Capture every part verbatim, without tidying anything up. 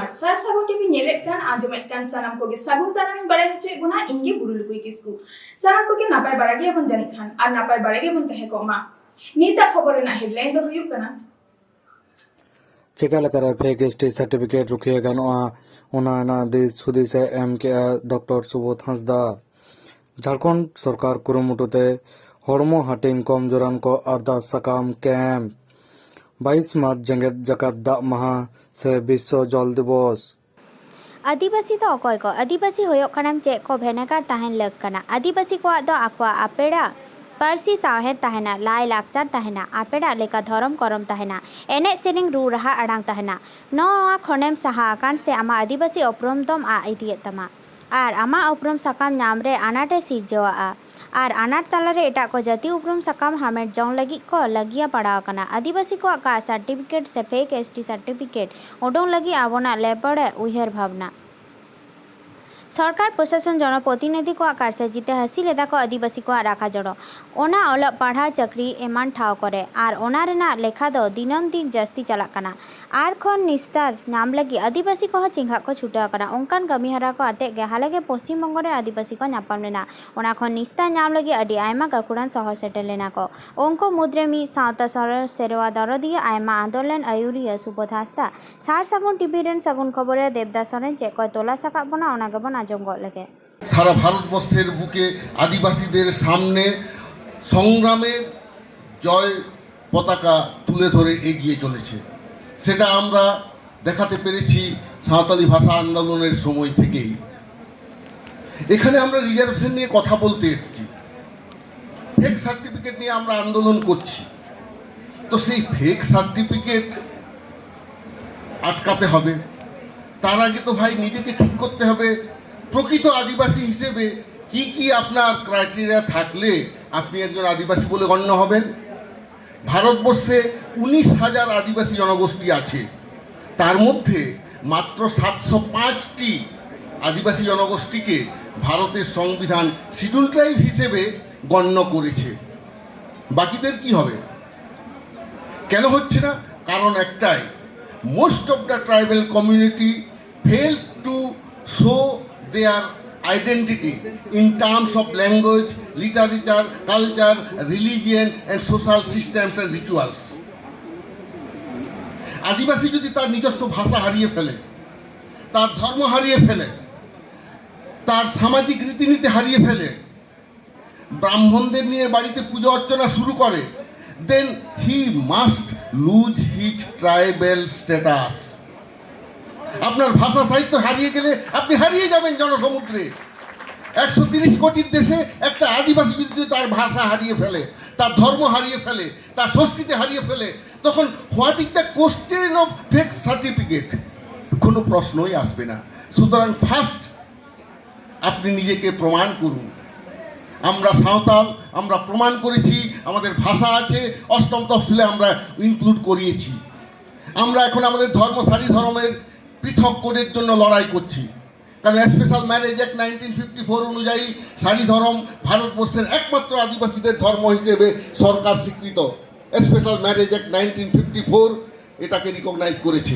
ᱟᱨ ᱥᱟᱨ ᱥᱟᱹᱜᱩᱱ ᱴᱤᱵᱷᱤ ᱧᱮᱞᱮᱫ ᱠᱟᱱ, ᱟᱸᱡᱚᱢᱮᱫ ᱠᱟᱱ ᱥᱟᱱᱟᱢ ᱠᱚᱜᱮ ᱥᱟᱹᱜᱩᱱ ᱛᱟᱨᱟᱢ ᱤᱧ ᱵᱟᱲᱟᱭ ᱦᱚᱪᱚᱭᱮᱫ ᱵᱚᱱᱟ᱾ ᱤᱧ ᱜᱮ ᱵᱩᱨᱩ ᱞᱩᱠᱩᱭ ᱠᱤᱥᱠᱩ᱾ ᱥᱟᱱᱟᱢ ᱠᱚᱜᱮ ᱱᱟᱯᱟᱭ ᱵᱟᱲᱟ ᱜᱮᱭᱟᱵᱚᱱ ᱡᱟᱹᱱᱤᱡ ᱠᱷᱟᱱ, ᱟᱨ ᱱᱟᱯᱟᱭ ᱵᱟᱲᱟ ᱜᱮᱵᱚᱱ ᱛᱟᱦᱮᱸ ᱠᱚᱜ ᱢᱟ᱾ ᱱᱤᱛᱟᱜ ᱠᱷᱚᱵᱚᱨ ᱨᱮᱱᱟᱜ ᱦᱮᱰᱞᱟᱭᱤᱱ ᱫᱚ ᱦᱩᱭᱩᱜ ᱠᱟᱱᱟ, ᱪᱮᱠᱟ ᱞᱮᱠᱟᱨᱮ ᱯᱷᱮᱠ ᱮᱥ ᱴᱤ ᱥᱟᱨᱴᱤᱯᱷᱤᱠᱮᱴ ᱨᱩᱠᱷᱤᱭᱟᱹ ᱜᱟᱱᱚᱜᱼᱟ, ᱚᱱᱟ ᱨᱮᱱᱟᱜ ᱫᱤᱥ ᱦᱩᱫᱤᱥ ᱮ ᱮᱢ ᱠᱮᱜᱼᱟ ᱰᱚᱠᱴᱚᱨ ᱥᱩᱵᱳᱫᱷ ᱦᱟᱸᱥᱫᱟ᱾ ᱡᱷᱟᱲᱠᱷᱚᱸᱰ ᱥᱚᱨᱠᱟᱨ ᱠᱩᱨᱩᱢᱩᱴᱩ ᱛᱮ ᱦᱚᱲᱢᱚ ᱦᱟᱹᱴᱤᱧ ᱠᱚᱢ ᱡᱳᱨᱟᱱ ᱠᱚ ᱟᱨᱫᱟᱥ ᱥᱟᱠᱟᱢ ᱠᱮᱢᱯ᱾ ᱵᱟᱭᱤᱥ ᱢᱟᱨᱪ ᱡᱮᱜᱮᱛ ᱡᱟᱠᱟᱛ ᱫᱟᱜ ᱢᱟᱦᱟ ᱥᱮ ᱵᱤᱥᱥᱚ ᱡᱚᱞ ᱫᱤᱵᱚᱥ᱾ ᱟᱹᱫᱤᱵᱟᱹᱥᱤ ᱫᱚ ᱚᱠᱚᱭ ᱠᱚ? ᱟᱹᱫᱤᱵᱟᱹᱥᱤ ᱦᱩᱭᱩᱜ ᱠᱟᱱᱟᱢ ᱪᱮᱫ ᱠᱚ ᱵᱷᱮᱱᱮᱜᱟᱨ ᱛᱟᱦᱮᱱ ᱞᱟᱹᱠ ᱠᱟᱱᱟ᱾ ᱟᱹᱫᱤᱵᱟᱹᱥᱤ ᱠᱚᱣᱟᱜ ᱫᱚ ᱟᱠᱚᱣᱟᱜ ᱟᱯᱮᱲᱟ ᱯᱟᱹᱨᱥᱤ, ᱥᱟᱶᱦᱮᱫ ᱛᱟᱦᱮᱱᱟ, ᱞᱟᱭ ᱞᱟᱠᱪᱟᱨ ᱛᱟᱦᱮᱱᱟ, ᱟᱯᱮᱲᱟ ᱞᱮᱠᱟ ᱫᱷᱚᱨᱚᱢ ᱠᱚᱨᱚᱢ ᱛᱟᱦᱮᱱᱟ, ᱮᱱᱮᱡ ᱥᱮᱨᱮᱧ, ᱨᱩ ᱨᱟᱦᱟ ᱟᱲᱟᱝ ᱛᱟᱦᱮᱱᱟ᱾ ᱱᱚᱣᱟ ᱠᱷᱚᱱᱮᱢ ᱥᱟᱦᱟ ᱟᱠᱟᱱ ᱥᱮ ᱟᱢᱟᱜ ᱟᱹᱫᱤᱵᱟᱹᱥᱤ ᱩᱯᱨᱩᱢ ᱫᱚᱢ ᱟᱫ ᱤᱫᱤᱭᱮᱫ ᱛᱟᱢᱟ᱾ ᱟᱨ ᱟᱢᱟᱜ ᱩᱯᱨᱩᱢ ᱥᱟᱠᱟᱢ ᱧᱟᱢ ᱨᱮ ᱟᱱᱟᱴ ᱮ ᱥᱤᱨᱡᱟᱹᱣᱟᱜᱼᱟ᱾ ᱟᱨ ᱟᱱᱟᱴ ᱛᱟᱞᱟᱨᱮ ᱮᱴᱟᱜ ᱠᱚ ᱡᱟᱹᱛᱤ ᱩᱯᱨᱩᱢ ᱥᱟᱠᱟᱢ ᱦᱟᱢᱮᱴ ᱡᱚᱝ ᱞᱟᱹᱜᱤᱫ ᱠᱚ ᱞᱟᱹᱜᱤᱭᱟ ᱯᱟᱲᱟᱣ ᱟᱠᱟᱱᱟ᱾ ᱟᱹᱫᱤᱵᱟᱹᱥᱤ ᱠᱚᱣᱟᱜ ᱠᱟᱥᱴ ᱥᱟᱨᱴᱤᱯᱷᱤᱠᱮᱴ ᱥᱮ ᱯᱷᱮᱠ ᱮᱥ ᱴᱤ ᱥᱟᱨᱴᱤᱯᱷᱤᱠᱮᱴ ᱩᱰᱩᱝ ᱞᱟᱹᱜᱤᱫ ᱟᱵᱚᱱᱟᱜ ᱞᱮᱵᱚᱲ ᱮ ᱩᱭᱦᱟᱹᱨ ᱵᱷᱟᱵᱽᱱᱟ᱾ ᱥᱚᱨᱠᱟᱨ ᱯᱨᱚᱥᱟᱥᱚᱱ ᱡᱚᱱᱚᱯᱨᱚᱛᱤᱱᱤᱫᱷᱤ ᱠᱚᱣᱟᱜ ᱠᱟᱨᱥᱟᱡᱤ ᱛᱮ ᱦᱟᱹᱥᱤᱞ ᱮᱫᱟ ᱠᱚ ᱟᱹᱫᱤᱵᱟᱹᱥᱤ ᱠᱚᱣᱟᱜ ᱨᱟᱠᱷᱟ ᱡᱚᱲᱚ᱾ ᱚᱱᱟ ᱚᱞᱚᱜ ᱯᱟᱲᱦᱟᱣ, ᱪᱟᱹᱠᱨᱤ ᱮᱢᱟᱱ ᱴᱷᱟᱶ ᱠᱚᱨᱮ, ᱟᱨ ᱚᱱᱟ ᱨᱮᱱᱟᱜ ᱞᱮᱠᱷᱟ ᱫᱚ ᱫᱤᱱᱟᱹᱢ ᱫᱤᱱ ᱡᱟᱹᱥᱛᱤ ᱪᱟᱞᱟᱜ ᱠᱟᱱᱟ᱾ ᱟᱨ ᱠᱷᱚᱱ ᱱᱤᱥᱛᱟᱨ ᱧᱟᱢ ᱞᱟᱹᱜᱤᱫ ᱟᱹᱫᱤᱵᱟᱹᱥᱤ ᱠᱚᱦᱚᱸ ᱪᱮᱸᱜᱷᱟᱜ ᱠᱚ ᱪᱷᱩᱴᱟᱹᱣ ᱟᱠᱟᱱᱟ᱾ ᱚᱱᱠᱟᱱ ᱠᱟᱹᱢᱤ ᱦᱚᱨᱟ ᱠᱚ ᱟᱛᱮᱜ ᱜᱮ ᱦᱟᱞᱮ ᱜᱮ ᱯᱚᱥᱪᱤᱢ ᱵᱚᱝᱜᱚ ᱨᱮ ᱟᱹᱫᱤᱵᱟᱹᱥᱤ ᱠᱚ ᱧᱟᱯᱟᱢ ᱞᱮᱱᱟ᱾ ᱚᱱᱟ ᱠᱷᱚᱱ ᱱᱤᱥᱛᱟᱨ ᱧᱟᱢ ᱞᱟᱹᱜᱤᱫ ᱟᱹᱰᱤ ᱟᱭᱢᱟ ᱜᱟᱹᱠᱷᱩᱲᱟᱱ ᱥᱚᱦᱚᱨ ᱥᱮᱴᱮᱨ ᱞᱮᱱᱟ ᱠᱚ᱾ ᱩᱱᱠᱩ ᱢᱩᱫᱽᱨᱮ ᱢᱤᱫ ᱥᱟᱶᱛᱟ ᱥᱚᱨᱚ-, ᱥᱮᱨᱣᱟ ᱫᱚᱨᱚᱫᱤᱭᱟᱹ ᱟᱭᱢᱟ ᱟᱱᱫᱳᱞᱚᱱ ᱟᱹᱭᱩᱨᱤᱭᱟᱹ ᱥᱩᱵᱳᱫᱷ ᱦᱟᱸᱥᱫᱟ, ᱥᱟᱨ ᱥᱟᱹᱜᱩᱱ ᱴᱤᱵᱷᱤ ᱨᱮᱱ ᱥᱟᱹᱜᱩᱱ ᱠᱷᱚᱵᱚᱨᱤᱭᱟᱹ ᱫᱮᱵᱽᱫᱟᱥ ᱥᱚᱨᱮᱱ ᱪᱮᱫ ᱠᱚᱭ ᱛᱚᱞᱟᱥ ᱟᱠᱟᱫ ᱵᱚᱱᱟ, ᱚᱱᱟ ᱜᱮᱵᱚᱱ ᱟᱸᱡᱚᱢ ᱜᱚᱫ ᱞᱮᱜᱮ᱾ সারা ভারতবর্ষের বুকে আদিবাসীদের সামনে সংগ্রামের জয় পতাকা তুলে ধরে এগিয়ে চলেছে। সেটা আমরা দেখাতে পেরেছি সাঁওতালি ভাষা আন্দোলনের সময় থেকেই। এখানে আমরা রিজার্ভেশন নিয়ে কথা বলতে এসেছি, ফেক সার্টিফিকেট নিয়ে আমরা আন্দোলন করছি। তো সেই ফেক সার্টিফিকেট আটকাতে হবে, তার আগে তো ভাই নিজেকে ঠিক করতে হবে। প্রকৃত আদিবাসী হিসেবে কি কি আপনার ক্রাইটেরিয়া থাকলে আপনি একজন আদিবাসী বলে গণ্য হবেন? ভারতবর্ষে উনিশ হাজার আদিবাসী জনগোষ্ঠী আছে, তার মধ্যে মাত্র সাতশো পাঁচটি আদিবাসী জনগোষ্ঠীকে ভারতের সংবিধান শিডিউল ট্রাইব হিসেবে গণ্য করেছে। বাকিদের কি হবে? কেন হচ্ছে না? কারণ একটাই, Most of the tribal community failed to show their identity in terms of language, literature, culture, religion and social systems and rituals. আদিবাসী যদি তার নিজস্ব ভাষা হারিয়ে ফেলে, তার ধর্ম হারিয়ে ফেলে, তার সামাজিক রীতিনীতি হারিয়ে ফেলে, ব্রাহ্মণদের নিয়ে বাড়িতে পুজো অর্চনা শুরু করে, then he must lose his tribal status. আপনার ভাষা সাহিত্য হারিয়ে গেলে আপনি হারিয়ে যাবেন জনসমুদ্রে। একশো তিরিশ কোটির দেশে একটা আদিবাসী যদি তার ভাষা হারিয়ে ফেলে, তার ধর্ম হারিয়ে ফেলে, তার সংস্কৃতি হারিয়ে ফেলে, তখন what is the question of fake certificate? কোনো প্রশ্নই আসবে না। সুতরাং ফার্স্ট আপনি নিজেকে প্রমাণ করুন। আমরা সাঁওতাল, আমরা প্রমাণ করেছি, আমাদের ভাষা আছে, অষ্টম তফসিলে আমরা ইনক্লুড করিয়েছি। আমরা এখন আমাদের ধর্ম, সারি ধর্মের পৃথক কোডের জন্য লড়াই করছি, কারণ special marriage act nineteen fifty four অনুযায়ী সারি ধর্ম ভারতবর্ষের একমাত্র আদিবাসীদের ধর্ম হিসেবে সরকার স্বীকৃত। Special marriage act nineteen fifty four এটাকে রিকগনাইজ করেছে।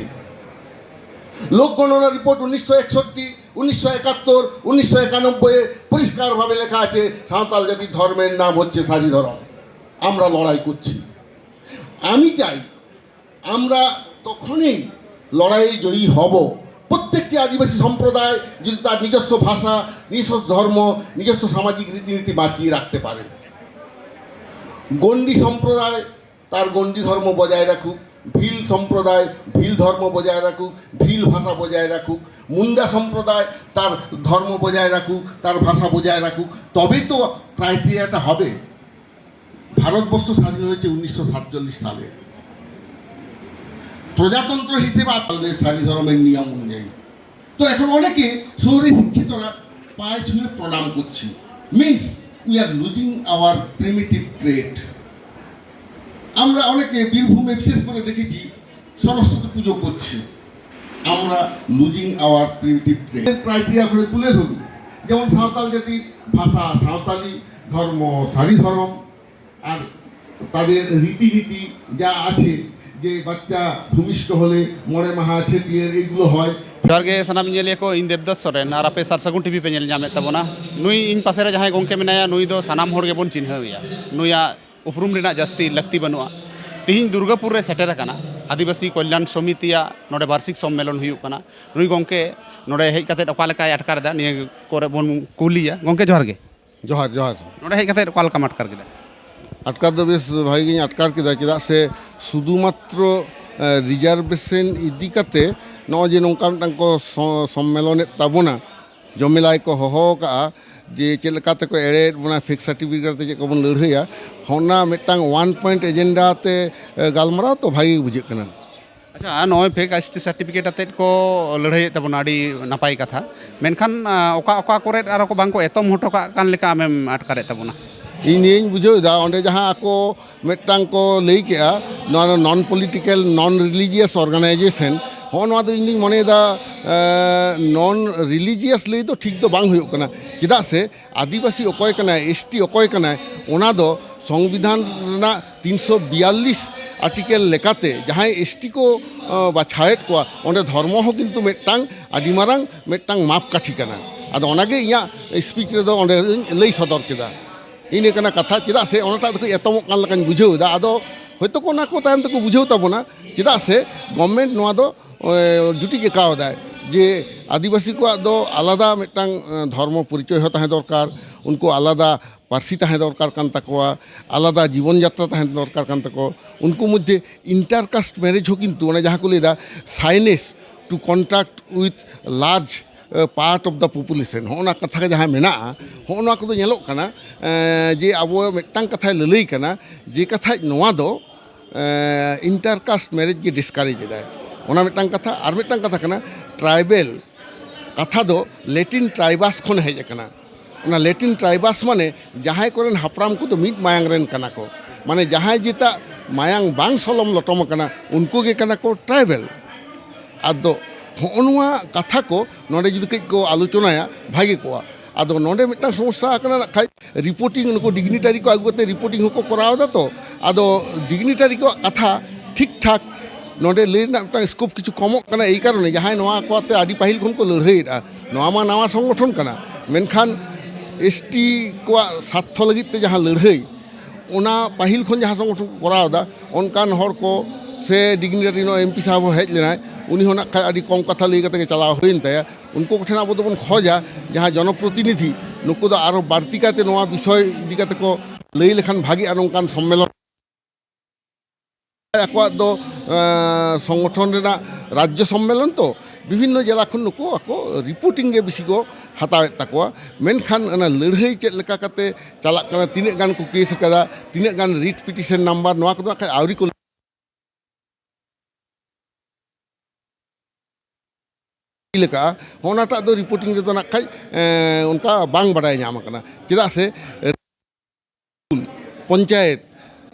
লোকগণনা রিপোর্ট উনিশশো একষট্টি, উনিশশো একাত্তর, উনিশশো একানব্বই পরিষ্কারভাবে লেখা আছে সাঁওতাল জাতির ধর্মের নাম হচ্ছে সারি ধর্ম। আমরা লড়াই করছি। আমি চাই আমরা তখনই লড়াইয়ে জয়ী হব, প্রত্যেকটি আদিবাসী সম্প্রদায় যদি তার নিজস্ব ভাষা, নিজস্ব ধর্ম, নিজস্ব সামাজিক রীতিনীতি বাঁচিয়ে রাখতে পারে। গণ্ডি সম্প্রদায় তার গণ্ডি ধর্ম বজায় রাখুক, ভিল সম্প্রদায় ভিল ধর্ম বজায় রাখুক, ভিল ভাষা বজায় রাখুক, মুন্ডা সম্প্রদায় তার ধর্ম বজায় রাখুক, তার ভাষা বজায় রাখুক, তবেই তো ক্রাইটেরিয়াটা হবে। ভারতবর্ষ স্বাধীন হয়েছে উনিশশো সাতচল্লিশ সালে, প্রজাতন্ত্র হিসেবে আমাদের সারি ধর্মের নিয়ম অনুযায়ী। তো এখন অনেকে শহুরে শিক্ষিতরা পায়ে ছুঁয়ে প্রণাম করছি, means we are losing our primitive trait। আমরা অনেকে বীরভূমে বিশেষ করে দেখেছি সরস্বতী পুজো করছে। আমরা লুজিং আওয়ার প্রিমিটিভ ট্রেট। ক্রাইটেরিয়া করে তুলে ধরুন, যেমন সাঁওতাল জাতির ভাষা সাঁওতালি, ধর্ম সারি ধর্ম, আর তাদের রীতিনীতি যা আছে, যে বাচ্চা ভূমিষ্ঠ হলে মরে মাহা ছেটিয়ে এগুলো হয়। জᱚᱦᱟᱨ ᱜᱮ ᱥᱟᱱᱟᱢ ᱧᱮᱧᱮᱞᱤᱭᱟᱹ ᱠᱚ, ᱤᱧ ᱫᱮᱵᱽᱫᱟᱥ ᱥᱚᱨᱮᱱ ᱟᱨ ᱟᱯᱮ ᱥᱟᱨ ᱥᱟᱹᱜᱩᱱ ᱴᱤᱵᱷᱤ ᱯᱮ ᱧᱮᱞ ᱧᱟᱢᱮᱫ ᱛᱟᱵᱚᱱᱟ᱾ ᱱᱩᱭ ᱤᱧ ᱯᱟᱥᱮ ᱨᱮ ᱡᱟᱦᱟᱸᱭ ᱜᱚᱢᱠᱮ ᱢᱮᱱᱟᱭᱟ, ᱱᱩᱭ ᱫᱚ ᱥᱟᱱᱟᱢ ᱦᱚᱲ ᱜᱮᱵᱚᱱ ᱪᱤᱱᱦᱟᱹᱣᱮᱭᱟ᱾ ᱱᱩᱭᱟᱜ ᱩᱯᱨᱩᱢ ᱨᱮᱱᱟᱜ ᱡᱟᱹᱥᱛᱤ ᱞᱟᱹᱠᱛᱤ ᱵᱟᱹᱱᱩᱜᱼᱟ᱾ ᱛᱤᱦᱤᱧ ᱫᱩᱨᱜᱟᱹᱯᱩᱨ ᱨᱮ ᱥᱮᱴᱮᱨ ᱟᱠᱟᱱᱟ, ᱟᱹᱫᱤᱵᱟᱹᱥᱤ ᱠᱚᱞᱭᱟᱱ ᱥᱚᱢᱤᱛᱤᱭᱟᱜ ᱱᱚᱰᱮ ᱵᱟᱨᱥᱤᱠ ᱥᱚᱢᱢᱮᱞᱚᱱ ᱦᱩᱭᱩᱜ ᱠᱟᱱᱟ᱾ ᱱᱩᱭ ᱜᱚᱢᱠᱮ ᱱᱚᱰᱮ ᱦᱮᱡ ᱠᱟᱛᱮᱫ ᱚᱠᱟ ᱞᱮᱠᱟᱭ ᱟᱴᱠᱟᱨ ᱮᱫᱟ, ᱱᱤᱭᱟᱹ ᱠᱚᱨᱮ ᱵᱚᱱ ᱠᱩᱞᱤᱭᱟ᱾ ᱜᱚᱢᱠᱮ, ᱡᱚᱦᱟᱨ ᱜᱮ᱾ ᱡᱚᱦᱟᱨ, ᱡᱚᱦᱟᱨ᱾ ᱱᱚᱰᱮ ᱦᱮᱡ ᱠᱟᱛᱮᱫ ᱚᱠᱟ ᱞᱮᱠᱟᱢ ᱟᱴᱠᱟᱨ ᱠᱮᱫᱟ? ᱟᱴᱠᱟᱨ ᱫᱚ ᱵᱮᱥ ᱵᱷᱟᱜᱮ ᱜᱤᱧ ᱟᱴᱠᱟᱨ ᱠᱮᱫᱟ, ᱪᱮᱫᱟᱜ ᱥᱮ ᱥᱩᱫᱷᱩ ᱢᱟᱛᱨᱚ, ᱮ, ᱨᱤᱡᱟᱨᱵᱷᱮᱥᱚᱱ ᱤᱫᱤ ᱠᱟᱛᱮ ᱱᱚᱜᱼᱚᱭ ᱡᱮ ᱱᱚᱝᱠᱟ ᱢᱤᱫᱴᱟᱝ ᱠᱚ ᱥᱚ-, ᱥᱚᱢᱢᱮᱞᱚᱱᱮᱫ ᱛᱟᱵᱚᱱᱟ, ᱡᱚᱢᱮᱞᱟᱭ ᱠᱚ ᱦᱚᱦᱚ ᱟᱠᱟᱫᱼᱟ ᱡᱮ ᱪᱮᱫ ᱞᱮᱠᱟ ᱛᱮᱠᱚ ᱮᱲᱮᱭᱮᱫ ᱵᱚᱱᱟ, ᱯᱷᱮᱠ ᱥᱟᱨᱴᱤᱯᱷᱤᱠᱮᱴ ᱛᱮ ᱪᱮᱫ ᱠᱚᱵᱚᱱ ᱞᱟᱹᱲᱦᱟᱹᱭᱟ, ᱚᱱᱟ ᱢᱤᱫᱴᱟᱝ ᱚᱣᱟᱱ ᱯᱚᱭᱮᱱᱴ ᱮᱡᱮᱱᱰᱟ ᱛᱮ, ᱮ, ᱜᱟᱞᱢᱟᱨᱟᱣ ᱛᱚ ᱵᱷᱟᱜᱮ ᱜᱮ ᱵᱩᱡᱷᱟᱹᱜ ᱠᱟᱱᱟ᱾ ᱟᱪᱪᱷᱟ, ᱱᱚᱜᱼᱚᱭ ᱯᱷᱮᱠ ᱮᱥ ᱴᱤ ᱥᱟᱨᱴᱤᱯᱷᱤᱠᱮᱴ ᱟᱛᱮᱫ ᱠᱚ ᱞᱟᱹᱲᱦᱟᱹᱭᱮᱫ ᱛᱟᱵᱚᱱᱟ, ᱟᱹᱰᱤ ᱱᱟᱯᱟᱭ ᱠᱟᱛᱷᱟ᱾ ᱢᱮᱱᱠᱷᱟᱱ, ᱟ, ᱚᱠᱟ ᱚᱠᱟ ᱠᱚᱨᱮᱫ ᱟᱨᱚ ᱠᱚ ᱵᱟᱝ ᱠᱚ ᱮᱛᱚᱢ ᱦᱚᱴᱚ ᱠᱟᱜ ᱠᱟᱱ ᱞᱮᱠᱟ ᱟᱢᱮᱢ ᱟᱴᱠᱟᱨᱮᱫ ᱛᱟᱵᱚᱱᱟ? ᱤᱧ ᱱᱤᱭᱟᱹᱧ ᱵᱩᱡᱷᱟᱹᱣ ᱮᱫᱟ, ᱚᱸᱰᱮ ᱡᱟᱦᱟᱸ ᱟᱠᱚ ᱢᱤᱫᱴᱟᱝ ᱠᱚ ᱞᱟᱹᱭ ᱠᱮᱜᱼᱟ, ᱱᱚᱣᱟ ᱫᱚ ᱱᱚᱱ ᱯᱚᱞᱤᱴᱤᱠᱮᱞ, ᱱᱚᱱ ᱨᱤᱞᱤᱡᱤᱭᱟᱥ ᱚᱨᱜᱟᱱᱟᱭᱡᱮᱥᱚᱱ᱾ ᱦᱚᱸᱜᱼᱚ ᱱᱚᱣᱟ ᱫᱚ ᱤᱧ ᱫᱩᱧ ᱢᱚᱱᱮᱭᱮᱫᱟ, ᱮ, ᱱᱚᱱ ᱨᱤᱞᱤᱡᱤᱭᱟᱥ ᱞᱟᱹᱭ ᱫᱚ ᱴᱷᱤᱠ ᱫᱚ ᱵᱟᱝ ᱦᱩᱭᱩᱜ ᱠᱟᱱᱟ᱾ ᱪᱮᱫᱟᱜ ᱥᱮ ᱟᱹᱫᱤᱵᱟᱹᱥᱤ ᱚᱠᱚᱭ ᱠᱟᱱᱟᱭ, ᱮᱥ ᱴᱤ ᱚᱠᱚᱭ ᱠᱟᱱᱟᱭ, ᱚᱱᱟ ᱫᱚ ᱥᱚᱝᱵᱤᱫᱷᱟᱱ ᱨᱮᱱᱟᱜ ᱛᱤᱱᱥᱚ ᱵᱤᱭᱟᱞᱞᱤᱥ ᱟᱨᱴᱤᱠᱮᱞ ᱞᱮᱠᱟᱛᱮ ᱡᱟᱦᱟᱸᱭ ᱮᱥ ᱴᱤ ᱠᱚ, ᱮ, ᱵᱟᱪᱷᱟᱣᱮᱫ ᱠᱚᱣᱟ, ᱚᱸᱰᱮ ᱫᱷᱚᱨᱢᱚ ᱦᱚᱸ ᱠᱤᱱᱛᱩ ᱢᱤᱫᱴᱟᱝ ᱟᱹᱰᱤ ᱢᱟᱨᱟᱝ ᱢᱤᱫᱴᱟᱝ ᱢᱟᱯᱠᱟᱴᱷᱤ ᱠᱟᱱᱟ᱾ ᱟᱫᱚ ᱚᱱᱟᱜᱮ ᱤᱧᱟᱹᱜ ᱥᱯᱤᱪ ᱨᱮᱫᱚ ᱚᱸᱰᱮ ᱞᱟᱹᱭ ᱥᱚᱫᱚᱨ ᱠᱮᱫᱟ᱾ ᱤᱱᱟᱹ ᱠᱟᱱᱟ ᱠᱟᱛᱷᱟ, ᱪᱮᱫᱟᱜ ᱥᱮ ᱚᱱᱟᱴᱟᱜ ᱫᱚᱠᱚ ᱮᱛᱚᱢᱚᱜ ᱠᱟᱱ ᱞᱮᱠᱟᱧ ᱵᱩᱡᱷᱟᱹᱣ ᱮᱫᱟ᱾ ᱟᱫᱚ ᱦᱚᱭᱛᱳ ᱠᱚ ᱚᱱᱟ ᱠᱚ ᱛᱟᱭᱚᱢ ᱛᱮᱠᱚ ᱵᱩᱡᱷᱟᱹᱣ ᱛᱟᱵᱚᱱᱟ, ᱪᱮᱫᱟᱜ ᱥᱮ ᱜᱚᱵᱷᱢᱮᱱᱴ ᱱᱚᱣᱟ ᱫᱚ, ᱮ, ᱡᱩᱴᱤᱡ ᱟᱠᱟᱣᱫᱟᱭ ᱡᱮ ᱟᱹᱫᱤᱵᱟᱹᱥᱤ ᱠᱚᱣᱟᱜ ᱫᱚ ᱟᱞᱟᱫᱟ ᱢᱤᱫᱴᱟᱝ, ᱮ, ᱫᱷᱚᱨᱢᱚ ᱯᱚᱨᱤᱪᱚᱭ ᱦᱚᱸ ᱛᱟᱦᱮᱸ ᱫᱚᱨᱠᱟᱨ, ᱩᱱᱠᱩ ᱟᱞᱟᱫᱟ ᱯᱟᱹᱨᱥᱤ ᱛᱟᱦᱮᱸ ᱫᱚᱨᱠᱟᱨ ᱠᱟᱱ ᱛᱟᱠᱚᱣᱟ, ᱟᱞᱟᱫᱟ ᱡᱤᱵᱚᱱ ᱡᱟᱛᱨᱟ ᱛᱟᱦᱮᱸ ᱫᱚᱨᱠᱟᱨ ᱠᱟᱱ ᱛᱟᱠᱚᱣᱟ᱾ ᱩᱱᱠᱩ ᱢᱚᱫᱽᱫᱷᱮ ᱤᱱᱴᱟᱨ ᱠᱟᱥᱴ ᱢᱮᱨᱮᱡᱽ ᱦᱚᱸ ᱠᱤᱱᱛᱩ ᱚᱱᱮ ᱡᱟᱦᱟᱸ ᱠᱚ ᱞᱟᱹᱭᱫᱟ, shyness to contact with large, A, part of the population, ᱦᱚᱸᱜᱼᱚ ᱱᱟ ᱠᱟᱛᱷᱟ ᱜᱮ ᱡᱟᱦᱟᱸ ᱢᱮᱱᱟᱜᱼᱟ, ᱦᱚᱸᱜᱼᱚ ᱱᱚᱣᱟ ᱠᱚᱫᱚ ᱧᱮᱞᱚᱜ ᱠᱟᱱᱟ, ᱮ, ᱡᱮ ᱟᱵᱚ ᱢᱤᱫᱴᱟᱝ ᱠᱟᱛᱷᱟᱭ ᱞᱟᱹᱞᱟᱹᱭ ᱠᱟᱱᱟ, ᱡᱮ ᱠᱟᱛᱷᱟᱡ ᱱᱚᱣᱟ ᱫᱚ, ᱮ, ᱤᱱᱴᱟᱨ ᱠᱟᱥᱴ ᱢᱮᱨᱮᱡᱽ ᱜᱮ ᱰᱤᱥᱠᱟᱨᱮᱡᱽ ᱮᱫᱟᱭ᱾ ᱚᱱᱟ ᱢᱤᱫᱴᱟᱝ ᱠᱟᱛᱷᱟ᱾ ᱟᱨ ᱢᱤᱫᱴᱟᱝ ᱠᱟᱛᱷᱟ ᱠᱟᱱᱟ, ᱴᱨᱟᱭᱵᱮᱞ ᱠᱟᱛᱷᱟ ᱫᱚ ᱞᱮᱴᱤᱱ ᱴᱨᱟᱭᱵᱟᱥ ᱠᱷᱚᱱ ᱦᱮᱡ ᱟᱠᱟᱱᱟ᱾ ᱚᱱᱟ ᱞᱮᱴᱤᱱ ᱴᱨᱟᱭᱵᱟᱥ ᱢᱟᱱᱮ ᱡᱟᱦᱟᱸᱭ ᱠᱚᱨᱮᱱ ᱦᱟᱯᱲᱟᱢ ᱠᱚᱫᱚ ᱢᱤᱫ ᱢᱟᱭᱟᱝ ᱨᱮᱱ ᱠᱟᱱᱟ ᱠᱚ, ᱢᱟᱱᱮ ᱡᱟᱦᱟᱸᱭ ᱡᱮᱛᱟᱜ ᱢᱟᱭᱟᱝ ᱵᱟᱝ ᱥᱚᱞᱚᱢ ᱞᱚᱴᱚᱢ ᱟᱠᱟᱱᱟ, ᱩᱱᱠᱩ ᱜᱮ ᱠᱟᱱᱟ ᱠᱚ ᱴᱨᱟᱭᱵᱮᱞ᱾ ᱟᱫᱚ ᱦᱚᱸᱜᱼᱚ ᱱᱚᱣᱟ ᱠᱟᱛᱷᱟ ᱠᱚ ᱱᱚᱰᱮ ᱡᱩᱫᱤ ᱠᱟᱹᱡ ᱠᱚ ᱟᱞᱳᱪᱚᱱᱟᱭᱟ, ᱵᱷᱟᱜᱮ ᱠᱚᱜᱼᱟ᱾ ᱟᱫᱚ ᱱᱚᱰᱮ ᱢᱤᱫᱴᱟᱝ ᱥᱚᱢᱚᱥᱥᱟ ᱟᱠᱟᱱᱟ, ᱱᱟᱜ ᱠᱷᱟᱡ ᱨᱤᱯᱳᱨᱴᱤᱝ, ᱱᱩᱠᱩ ᱰᱤᱜᱽᱱᱤᱴᱟᱨᱤ ᱠᱚ ᱟᱹᱜᱩ ᱠᱟᱛᱮ ᱨᱤᱯᱳᱨᱴᱤᱝ ᱦᱚᱸᱠᱚ ᱠᱚᱨᱟᱣ ᱮᱫᱟ ᱛᱚ᱾ ᱟᱫᱚ ᱰᱤᱜᱽᱱᱤᱴᱟᱨᱤ ᱠᱚᱣᱟᱜ ᱠᱟᱛᱷᱟ ᱴᱷᱤᱠ ᱴᱷᱟᱠ ᱱᱚᱰᱮ ᱞᱟᱹᱭ ᱨᱮᱱᱟᱜ ᱢᱤᱫᱴᱟᱝ ᱥᱠᱳᱯ ᱠᱤᱪᱷᱩ ᱠᱚᱢᱚᱜ ᱠᱟᱱᱟ, ᱮᱭ ᱠᱟᱨᱚᱱᱮ ᱡᱟᱦᱟᱸᱭ ᱱᱚᱣᱟ ᱠᱚ ᱟᱛᱮ ᱟᱹᱰᱤ ᱯᱟᱹᱦᱤᱞ ᱠᱷᱚᱱ ᱠᱚ ᱞᱟᱹᱲᱦᱟᱹᱭᱮᱫᱼᱟ, ᱱᱚᱣᱟ ᱢᱟ ᱱᱟᱣᱟ ᱥᱚᱝᱜᱚᱴᱷᱚᱱ ᱠᱟᱱᱟ, ᱢᱮᱱᱠᱷᱟᱱ ᱮᱥᱴᱤ ᱠᱚᱣᱟᱜ ᱥᱟᱨᱛᱷᱚ ᱞᱟᱹᱜᱤᱫ ᱛᱮ ᱡᱟᱦᱟᱸ ᱞᱟᱹᱲᱦᱟᱹᱭ, ᱚᱱᱟ ᱯᱟᱹᱦᱤᱞ ᱠᱷᱚᱱ ᱡᱟᱦᱟᱸ ᱥᱚᱝᱜᱚᱴᱷᱚᱱ ᱠᱚ ᱠᱚᱨᱟᱣ ᱮᱫᱟ, ᱚᱱᱠᱟᱱ ᱦᱚᱲ ᱠᱚ ᱥᱮ ᱰᱤᱜᱽᱱᱤᱴᱟᱨᱤ ᱱᱚᱜᱼᱚᱭ ᱮᱢ ᱯᱤ ᱥᱟᱦᱮᱵᱽ ᱦᱚᱸ ᱦᱮᱡ ᱞᱮᱱᱟᱭ, ᱩᱱᱤ ᱦᱚᱸ ᱱᱟᱜ ᱠᱷᱟᱱ ᱟᱹᱰᱤ ᱠᱚᱢ ᱠᱟᱛᱷᱟ ᱞᱟᱹᱭ ᱠᱟᱛᱮ ᱜᱮ ᱪᱟᱞᱟᱣ ᱦᱩᱭᱮᱱ ᱛᱟᱭᱟ᱾ ᱩᱱᱠᱩ ᱠᱚᱴᱷᱮᱱ ᱟᱵᱚ ᱫᱚᱵᱚᱱ ᱠᱷᱚᱡᱟ ᱡᱟᱦᱟᱸ ᱡᱚᱱᱚᱯᱨᱚᱛᱤᱱᱤᱫᱷᱤ, ᱱᱩᱠᱩ ᱫᱚ ᱟᱨᱚ ᱵᱟᱹᱲᱛᱤ ᱠᱟᱭᱛᱮ ᱱᱚᱣᱟ ᱵᱤᱥᱚᱭ ᱤᱫᱤ ᱠᱟᱛᱮ ᱠᱚ ᱞᱟᱹᱭ ᱞᱮᱠᱷᱟᱱ ᱵᱷᱟᱜᱮᱜᱼᱟ ᱱᱚᱝᱠᱟᱱ ᱥᱚᱢᱢᱮᱞᱚᱱ᱾ ᱟᱠᱚᱣᱟᱜ ᱫᱚ, ᱮᱸ, ᱥᱚᱝᱜᱚᱴᱷᱚᱱ ᱨᱮᱱᱟᱜ ᱨᱟᱡᱽᱡᱚ ᱥᱚᱢᱢᱮᱞᱚᱱ ᱛᱚ, ᱵᱤᱵᱷᱤᱱᱱᱚ ᱡᱮᱞᱟ ᱠᱷᱚᱱ ᱱᱩᱠᱩ ᱟᱠᱚ ᱨᱤᱯᱳᱨᱴᱤᱝ ᱜᱮ ᱵᱮᱥᱤ ᱠᱚ ᱦᱟᱛᱟᱣᱮᱫ ᱛᱟᱠᱚᱣᱟ᱾ ᱢᱮᱱᱠᱷᱟᱱ ᱚᱱᱟ ᱞᱟᱹᱲᱦᱟᱹᱭ ᱪᱮᱫ ᱞᱮᱠᱟ ᱠᱟᱛᱮ ᱪᱟᱞᱟᱜ ᱠᱟᱱᱟ, ᱛᱤᱱᱟᱹᱜ ᱜᱟᱱ ᱠᱚ ᱠᱮᱥ ᱟᱠᱟᱫᱟ, ᱛᱤᱱᱟᱹᱜ ᱜᱟᱱ ᱨᱤᱴ ᱯᱤᱴᱤᱥᱚᱱ ᱱᱟᱢᱵᱟᱨ, ᱱᱚᱣᱟ ᱠᱚᱫᱚ ᱱᱟᱜ ᱠᱷᱟᱡ ᱟᱹᱣᱨᱤ ᱠᱚ ᱞᱟᱹᱭ ᱟᱠᱟᱫᱼᱟ᱾ ᱚᱱᱟᱴᱟᱜ ᱫᱚ ᱨᱤᱯᱳᱨᱴᱤᱝ ᱨᱮᱫᱚ ᱱᱟᱜ ᱠᱷᱟᱡ, ᱮᱸ, ᱚᱱᱠᱟ ᱵᱟᱝ ᱵᱟᱰᱟᱭ ᱧᱟᱢ ᱟᱠᱟᱱᱟ᱾ ᱪᱮᱫᱟᱜ ᱥᱮ ᱯᱚᱧᱪᱟᱭᱮᱛ,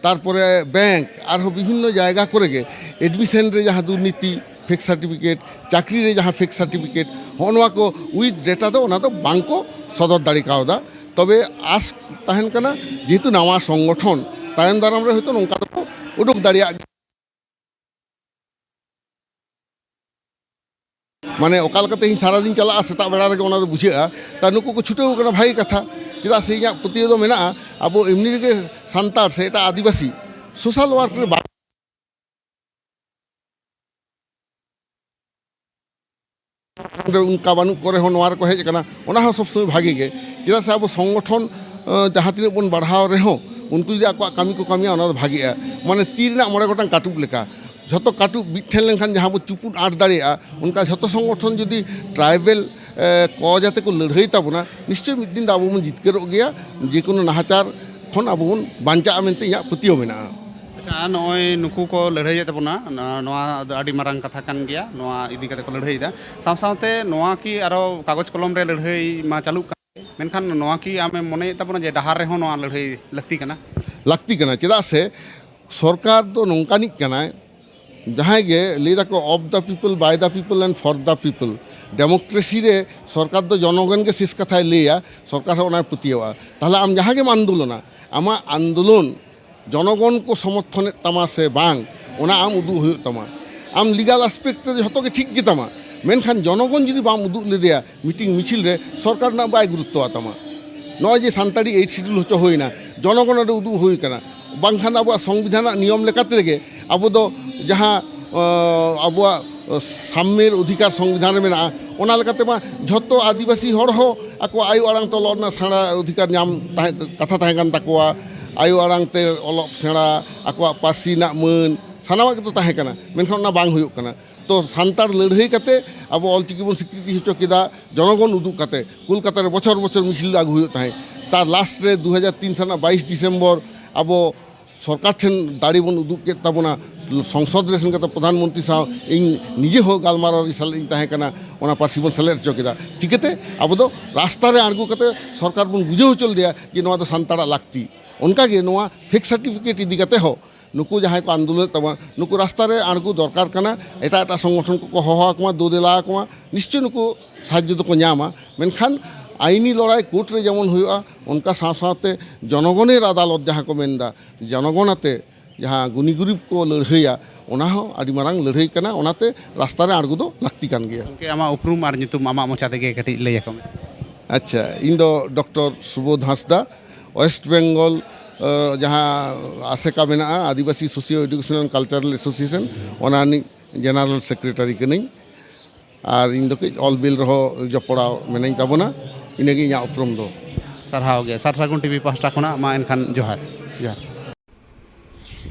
ᱛᱟᱨᱯᱚᱨᱮ ᱵᱮᱝᱠ, ᱟᱨᱦᱚᱸ ᱵᱤᱵᱷᱤᱱᱱᱚ ᱡᱟᱭᱜᱟ ᱠᱚᱨᱮ ᱜᱮ ᱮᱰᱢᱤᱥᱚᱱ ᱨᱮ ᱡᱟᱦᱟᱸ ᱫᱩᱨᱱᱤᱛᱤ, ᱯᱷᱮᱠ ᱥᱟᱨᱴᱤᱯᱷᱤᱠᱮᱴ, ᱪᱟᱹᱠᱨᱤ ᱨᱮ ᱡᱟᱦᱟᱸ ᱯᱷᱮᱠ ᱥᱟᱨᱴᱤᱯᱷᱤᱠᱮᱴ, ᱦᱚᱸᱜᱼᱚ ᱱᱚᱣᱟ ᱠᱚ ᱩᱭᱤᱛᱷ ᱰᱮᱴᱟ ᱫᱚ ᱚᱱᱟ ᱫᱚ ᱵᱟᱝ ᱠᱚ ᱥᱚᱫᱚᱨ ᱫᱟᱲᱮ ᱠᱟᱣᱫᱟ᱾ ᱛᱚᱵᱮ ᱟᱥ ᱛᱟᱦᱮᱱ ᱠᱟᱱᱟ, ᱡᱮᱦᱮᱛᱩ ᱱᱟᱣᱟ ᱥᱚᱝᱜᱚᱴᱷᱚᱱ, ᱛᱟᱭᱚᱢ ᱫᱟᱨᱟᱢ ᱨᱮ ᱦᱚᱭᱛᱳ ᱱᱚᱝᱠᱟ ᱫᱚᱠᱚ ᱩᱰᱩᱠ ᱫᱟᱲᱮᱭᱟᱜ ᱜᱮᱭᱟ᱾ ᱢᱟᱱᱮ ᱚᱠᱟ ᱞᱮᱠᱟᱛᱮ ᱤᱧ ᱥᱟᱨᱟᱫᱤᱱ ᱪᱟᱞᱟᱜᱼᱟ, ᱥᱮᱛᱟᱜ ᱵᱮᱲᱟ ᱨᱮᱜᱮ ᱚᱱᱟ ᱫᱚ ᱵᱩᱡᱷᱟᱹᱜᱼᱟ᱾ ᱛᱟ ᱱᱩᱠᱩ ᱠᱚ ᱪᱷᱩᱴᱟᱹᱣ ᱠᱟᱱᱟ, ᱵᱷᱟᱜᱮ ᱠᱟᱛᱷᱟ᱾ ᱪᱮᱫᱟᱜ ᱥᱮ ᱤᱧᱟᱹᱜ ᱯᱟᱹᱛᱭᱟᱹᱣ ᱫᱚ ᱢᱮᱱᱟᱜᱼᱟ, ᱟᱵᱚ ᱮᱢᱱᱤ ᱨᱮᱜᱮ ᱥᱟᱱᱛᱟᱲ ᱥᱮ ᱮᱴᱟᱜ ᱟᱹᱫᱤᱵᱟᱹᱥᱤ ᱥᱳᱥᱟᱞ ᱣᱟᱨᱠ ᱨᱮ ᱵᱟᱝ ᱚᱸᱰᱮ ᱚᱱᱠᱟ ᱵᱟᱹᱱᱩᱜ ᱠᱚ ᱨᱮᱦᱚᱸ ᱱᱚᱣᱟ ᱨᱮᱠᱚ ᱦᱮᱡ ᱟᱠᱟᱱᱟ, ᱚᱱᱟ ᱦᱚᱸ ᱥᱚᱵᱽ ᱥᱚᱢᱚᱭ ᱵᱷᱟᱜᱮ ᱜᱮ᱾ ᱪᱮᱫᱟᱜ ᱥᱮ ᱟᱵᱚ ᱥᱚᱝᱜᱚᱴᱷᱚᱱ, ᱟᱸ, ᱡᱟᱦᱟᱸ ᱛᱤᱱᱟᱹᱜ ᱵᱚᱱ ᱵᱟᱲᱦᱟᱣ ᱨᱮᱦᱚᱸ, ᱩᱱᱠᱩ ᱡᱩᱫᱤ ᱟᱠᱚᱣᱟᱜ ᱠᱟᱹᱢᱤ ᱠᱚ ᱠᱟᱹᱢᱤᱭᱟ, ᱚᱱᱟ ᱫᱚ ᱵᱷᱟᱜᱮᱜᱼᱟ᱾ ᱢᱟᱱᱮ ᱛᱤ ᱨᱮᱱᱟᱜ ᱢᱚᱬᱮ ᱜᱚᱴᱟᱝ ᱠᱟᱹᱴᱩᱵ ᱞᱮᱠᱟ, ᱡᱷᱚᱛᱚ ᱠᱟᱹᱴᱩᱵ ᱢᱤᱫ ᱴᱷᱮᱱ ᱞᱮᱱᱠᱷᱟᱱ ᱡᱟᱦᱟᱸ ᱵᱚ ᱪᱩᱯᱩᱫ ᱟᱸᱴ ᱫᱟᱲᱮᱭᱟᱜᱼᱟ, ᱚᱱᱠᱟ ᱡᱷᱚᱛᱚ ᱥᱚᱝᱜᱚᱴᱷᱚᱱ ᱡᱩᱫᱤ ᱴᱨᱟᱭᱵᱮᱞ, ᱮ, ᱠᱚᱡᱽ ᱟᱛᱮ ᱠᱚ ᱞᱟᱹᱲᱦᱟᱹᱭ ᱛᱟᱵᱚᱱᱟ, ᱱᱤᱥᱪᱚᱭ ᱢᱤᱫ ᱫᱤᱱ ᱫᱚ ᱟᱵᱚ ᱵᱚᱱ ᱡᱤᱛᱠᱟᱹᱨᱚᱜ ᱜᱮᱭᱟ, ᱡᱮ ᱠᱳᱱᱳ ᱱᱟᱦᱟᱪᱟᱨ ᱠᱷᱚᱱ ᱟᱵᱚ ᱵᱚᱱ ᱵᱟᱧᱪᱟᱜᱼᱟ ᱢᱮᱱᱛᱮ ᱤᱧᱟᱹᱜ ᱯᱟᱹᱛᱭᱟᱹᱣ ᱢᱮᱱᱟᱜᱼᱟ᱾ ᱟᱪᱪᱷᱟ, ᱱᱚᱜᱼᱚᱭ ᱱᱩᱠᱩ ᱠᱚ ᱞᱟᱹᱲᱦᱟᱹᱭᱮᱫ ᱛᱟᱵᱚᱱᱟ, ᱱᱚᱣᱟ ᱫᱚ ᱟᱹᱰᱤ ᱢᱟᱨᱟᱝ ᱠᱟᱛᱷᱟ ᱠᱟᱱ ᱜᱮᱭᱟ, ᱱᱚᱣᱟ ᱤᱫᱤ ᱠᱟᱛᱮ ᱠᱚ ᱞᱟᱹᱲᱦᱟᱹᱭᱮᱫᱟ᱾ ᱥᱟᱶ ᱥᱟᱶᱛᱮ ᱱᱚᱣᱟ ᱠᱤ ᱟᱨᱚ ᱠᱟᱜᱚᱡᱽ ᱠᱚᱞᱚᱢ ᱨᱮ ᱞᱟᱹᱲᱦᱟᱹᱭ ᱢᱟ ᱪᱟᱹᱞᱩᱜ ᱠᱟᱱ, ᱢᱮᱱᱠᱷᱟᱱ ᱱᱚᱣᱟ ᱠᱤ ᱟᱢᱮᱢ ᱢᱚᱱᱮᱭᱮᱫ ᱛᱟᱵᱚᱱᱟ ᱡᱮ ᱰᱟᱦᱟᱨ ᱨᱮᱦᱚᱸ ᱱᱚᱣᱟ ᱞᱟᱹᱲᱦᱟᱹᱭ ᱞᱟᱹᱠᱛᱤ ᱠᱟᱱᱟ? ᱞᱟᱹᱠᱛᱤ ᱠᱟᱱᱟ, ᱪᱮᱫᱟᱜ ᱥᱮ ᱥᱚᱨᱠᱟᱨ ᱫᱚ ᱱᱚᱝᱠᱟᱱᱤᱡ ᱠᱟᱱᱟᱭ, ᱡᱟᱦᱟᱸᱭ ᱜᱮ ᱞᱟᱹᱭ ᱫᱟᱠᱚ of the people, by the people and for the people, ᱰᱮᱢᱳᱠᱨᱮᱥᱤ ᱨᱮ ᱥᱚᱨᱠᱟᱨ ᱫᱚ ᱡᱚᱱᱚᱜᱚᱱ ᱜᱮ ᱥᱮᱥ ᱠᱟᱛᱷᱟᱭ ᱞᱟᱹᱭᱟ, ᱥᱚᱨᱠᱟᱨ ᱦᱚᱸ ᱚᱱᱟᱭ ᱯᱟᱹᱛᱭᱟᱹᱣᱟ᱾ ᱛᱟᱦᱚᱞᱮ ᱟᱢ ᱡᱟᱦᱟᱸ ᱜᱮᱢ ᱟᱱᱫᱳᱞᱚᱱᱟ, ᱟᱢᱟᱜ ᱟᱱᱫᱳᱞᱚᱱ ᱡᱚᱱᱚᱜᱚᱱ ᱠᱚ ᱥᱚᱢᱚᱨᱛᱷᱚᱱᱮᱫ ᱛᱟᱢᱟ ᱥᱮ ᱵᱟᱝ, ᱚᱱᱟ ᱟᱢ ᱩᱫᱩᱜ ᱦᱩᱭᱩᱜ ᱛᱟᱢᱟ᱾ ᱟᱢ ᱞᱤᱜᱟᱞ ᱟᱥᱯᱮᱠᱴ ᱛᱮ ᱡᱷᱚᱛᱚ ᱜᱮ ᱴᱷᱤᱠ ᱜᱮᱛᱟᱢᱟ, ᱢᱮᱱᱠᱷᱟᱱ ᱡᱚᱱᱚᱜᱚᱱ ᱡᱩᱫᱤ ᱵᱟᱢ ᱩᱫᱩᱜ ᱞᱮᱫᱮᱭᱟ ᱢᱤᱴᱤᱝ ᱢᱤᱪᱷᱤᱞ ᱨᱮ, ᱥᱚᱨᱠᱟᱨ ᱨᱮᱱᱟᱜ ᱵᱟᱭ ᱜᱩᱨᱩᱛᱛᱚ ᱟᱛᱟᱢᱟ᱾ ᱱᱚᱜᱼᱚᱭ ᱡᱮ ᱥᱟᱱᱛᱟᱲᱤ ᱮᱭᱤᱴ ᱥᱤᱰᱩᱞ ᱦᱚᱪᱚ ᱦᱩᱭᱱᱟ, ᱡᱚᱱᱚᱜᱚᱱ ᱚᱸᱰᱮ ᱩᱫᱩᱜ ᱦᱩᱭ ᱠᱟᱱᱟ᱾ ᱵᱟᱝᱠᱷᱟᱱ ᱟᱵᱚᱣᱟᱜ ᱥᱚᱝᱵᱤᱫᱷᱟᱱ ᱨᱮᱱᱟᱜ ᱱᱤᱭᱚᱢ ᱞᱮᱠᱟ ᱛᱮᱜᱮ ᱟᱵᱚ ᱫᱚ ᱡᱟᱦᱟᱸ, ᱟᱸ, ᱟᱵᱚᱣᱟᱜ, ᱟᱸ, ᱥᱟᱢᱢᱮᱨ ᱚᱫᱷᱤᱠᱟᱨ ᱥᱚᱝᱵᱤᱫᱷᱟᱱ ᱨᱮ ᱢᱮᱱᱟᱜᱼᱟ, ᱚᱱᱟ ᱞᱮᱠᱟᱛᱮ ᱢᱟ ᱡᱷᱚᱛᱚ ᱟᱹᱫᱤᱵᱟᱹᱥᱤ ᱦᱚᱲ ᱦᱚᱸ ᱟᱠᱚᱣᱟᱜ ᱟᱭᱳ ᱟᱲᱟᱝ ᱛᱮ ᱚᱞᱚᱜ ᱨᱮᱱᱟᱜ ᱥᱮᱬᱟ ᱚᱫᱷᱤᱠᱟᱨ ᱧᱟᱢ ᱛᱟᱦᱮᱸ, ᱠᱟᱛᱷᱟ ᱛᱟᱦᱮᱸ ᱠᱟᱱ ᱛᱟᱠᱚᱣᱟ᱾ ᱟᱭᱳ ᱟᱲᱟᱝ ᱛᱮ ᱚᱞᱚᱜ ᱥᱮᱬᱟ, ᱟᱠᱚᱣᱟᱜ ᱯᱟᱹᱨᱥᱤ ᱨᱮᱱᱟᱜ ᱢᱟᱹᱱ, ᱥᱟᱱᱟᱢᱟᱜ ᱜᱮᱛᱚ ᱛᱟᱦᱮᱸ ᱠᱟᱱᱟ, ᱢᱮᱱᱠᱷᱟᱱ ᱚᱱᱟ ᱵᱟᱝ ᱦᱩᱭᱩᱜ ᱠᱟᱱᱟ᱾ ᱛᱚ ᱥᱟᱱᱛᱟᱲ ᱞᱟᱹᱲᱦᱟᱹᱭ ᱠᱟᱛᱮ ᱟᱵᱚ ᱚᱞᱪᱤᱠᱤ ᱵᱚᱱ ᱥᱤᱠᱨᱤᱛᱤ ᱦᱚᱪᱚ ᱠᱮᱫᱟ, ᱡᱚᱱᱚᱜᱚᱱ ᱩᱫᱩᱜ ᱠᱟᱛᱮ᱾ ᱠᱳᱞᱠᱟᱛᱟ ᱨᱮ ᱵᱚᱪᱷᱚᱨ ᱵᱚᱪᱷᱚᱨ ᱢᱤᱪᱷᱤᱞ ᱟᱹᱜᱩ ᱦᱩᱭᱩᱜ ᱛᱟᱦᱮᱸᱫ᱾ ᱛᱟᱨ ᱞᱟᱥᱴ ᱨᱮ ᱫᱩ ᱦᱟᱡᱟᱨ ᱛᱤᱱ ᱥᱟᱞ ᱨᱮᱱᱟᱜ ᱵᱟᱭᱤᱥ ᱰᱤᱥᱮᱢᱵᱚᱨ ᱟᱵᱚ ᱥᱚᱨᱠᱟᱨ ᱴᱷᱮᱱ ᱫᱟᱲᱮ ᱵᱚᱱ ᱩᱫᱩᱜ ᱠᱮᱫ ᱛᱟᱵᱚᱱᱟ, ᱥᱚᱝᱥᱚᱫ ᱨᱮ ᱥᱮᱱ ᱠᱟᱛᱮ ᱯᱨᱚᱫᱷᱟᱱ ᱢᱚᱱᱛᱨᱤ ᱥᱟᱶ ᱤᱧ ᱱᱤᱡᱮ ᱦᱚᱸ ᱜᱟᱞᱢᱟᱨᱟᱣ ᱨᱮ ᱥᱮᱞᱮᱫ ᱤᱧ ᱛᱟᱦᱮᱸ ᱠᱟᱱᱟ, ᱚᱱᱟ ᱯᱟᱹᱨᱥᱤ ᱵᱚᱱ ᱥᱮᱞᱮᱫ ᱦᱚᱪᱚ ᱠᱮᱫᱟ᱾ ᱪᱤᱠᱟᱹᱛᱮ? ᱟᱵᱚ ᱫᱚ ᱨᱟᱥᱛᱟ ᱨᱮ ᱟᱬᱜᱚ ᱠᱟᱛᱮ ᱥᱚᱨᱠᱟᱨ ᱵᱚᱱ ᱵᱩᱡᱷᱟᱹᱣ ᱦᱚᱪᱚ ᱞᱮᱫᱮᱭᱟ ᱡᱮ ᱱᱚᱣᱟ ᱫᱚ ᱥᱟᱱᱛᱟᱲᱟᱜ ᱞᱟᱹᱠᱛᱤ᱾ ᱚᱱᱠᱟᱜᱮ ᱱᱚᱣᱟ ᱯᱷᱮᱠ ᱥᱟᱨᱴᱤᱯᱷᱤᱠᱮᱴ ᱤᱫᱤ ᱠᱟᱛᱮ ᱦᱚᱸ ᱱᱩᱠᱩ ᱡᱟᱦᱟᱸᱭ ᱠᱚ ᱟᱱᱫᱳᱞᱚᱱᱮᱫ ᱛᱟᱵᱚᱱᱟ, ᱱᱩᱠᱩ ᱨᱟᱥᱛᱟ ᱨᱮ ᱟᱬᱜᱚ ᱫᱚᱨᱠᱟᱨ ᱠᱟᱱᱟ᱾ ᱮᱴᱟᱜ ᱮᱴᱟᱜ ᱥᱚᱝᱜᱚᱴᱷᱚᱱ ᱠᱚᱠᱚ ᱦᱚᱦᱚ ᱟᱠᱚ ᱢᱟ, ᱫᱳ ᱫᱮᱞᱟ ᱟᱠᱚ ᱢᱟ, ᱱᱤᱥᱪᱚᱭ ᱱᱩᱠᱩ ᱥᱟᱦᱟᱡᱽᱡᱚ ᱫᱚᱠᱚ ᱧᱟᱢᱟ᱾ ᱢᱮᱱᱠᱷᱟᱱ ᱟᱭᱤᱱᱤ ᱞᱚᱲᱟᱭ ᱠᱳᱨᱴ ᱨᱮ ᱡᱮᱢᱚᱱ ᱦᱩᱭᱩᱜᱼᱟ, ᱚᱱᱠᱟ ᱥᱟᱶ ᱥᱟᱶᱛᱮ ᱡᱚᱱᱚᱜᱚᱱᱮᱨ ᱟᱫᱟᱞᱚᱛ ᱡᱟᱦᱟᱸ ᱠᱚ ᱢᱮᱱᱫᱟ, ᱡᱚᱱᱚᱜᱚᱱ ᱟᱛᱮ ᱡᱟᱦᱟᱸ ᱜᱩᱱᱤ ᱜᱩᱨᱤᱵ ᱠᱚ ᱞᱟᱹᱲᱦᱟᱹᱭᱟ, ᱚᱱᱟ ᱦᱚᱸ ᱟᱹᱰᱤ ᱢᱟᱨᱟᱝ ᱞᱟᱹᱲᱦᱟᱹᱭ ᱠᱟᱱᱟ᱾ ᱚᱱᱟᱛᱮ ᱨᱟᱥᱛᱟ ᱨᱮ ᱟᱬᱜᱚ ᱫᱚ ᱞᱟᱹᱠᱛᱤ ᱠᱟᱱ ᱜᱮᱭᱟ᱾ ᱜᱚᱢᱠᱮ, ᱟᱢᱟᱜ ᱩᱯᱨᱩᱢ ᱟᱨ ᱧᱩᱛᱩᱢ ᱟᱢᱟᱜ ᱢᱚᱪᱟ ᱛᱮᱜᱮ ᱠᱟᱹᱴᱤᱡ ᱞᱟᱹᱭ ᱟᱠᱚ ᱢᱮ᱾ ᱟᱪᱪᱷᱟ, ᱤᱧ ᱫᱚ ᱰᱚᱠᱴᱚᱨ ᱥᱩᱵᱳᱫᱷ ᱦᱟᱸᱥᱫᱟ, ᱳᱭᱮᱥᱴ ᱵᱮᱝᱜᱚᱞ, ᱟᱸ, ᱡᱟᱦᱟᱸ ᱟᱥᱮᱠᱟ ᱢᱮᱱᱟᱜᱼᱟ, ᱟᱹᱫᱤᱵᱟᱹᱥᱤ ᱥᱳᱥᱤᱭᱳ ᱮᱰᱩᱠᱮᱥᱚᱱᱟᱞ ᱠᱟᱞᱪᱟᱨᱟᱞ ᱮᱥᱳᱥᱤᱭᱮᱥᱚᱱ, ᱚᱱᱟ ᱨᱤᱱᱤᱡ ᱡᱮᱱᱟᱨᱟᱞ ᱥᱮᱠᱨᱮᱴᱟᱨᱤ ᱠᱟᱹᱱᱟᱹᱧ᱾ ᱟᱨ ᱤᱧ ᱫᱚ ᱠᱟᱹᱡ ᱚᱞ ᱵᱤᱞ ᱨᱮᱦᱚᱸ ᱡᱚᱯᱲᱟᱣ ᱢᱮᱱᱟᱹᱧ ᱛᱟᱵᱚᱱᱟ᱾ ᱤᱱᱟᱹᱜᱮ ᱤᱧᱟᱹᱜ ᱩᱯᱨᱩᱢ ᱫᱚ᱾ ᱥᱟᱨᱦᱟᱣ ᱜᱮ, ᱥᱟᱨ ᱥᱟᱹᱜᱩᱱ ᱴᱤᱵᱷᱤ ᱯᱟᱦᱴᱟ ᱠᱷᱚᱱᱟᱜ ᱢᱟ ᱮᱱᱠᱷᱟᱱ ᱡᱚᱦᱟᱨ, ᱡᱚᱦᱟᱨ᱾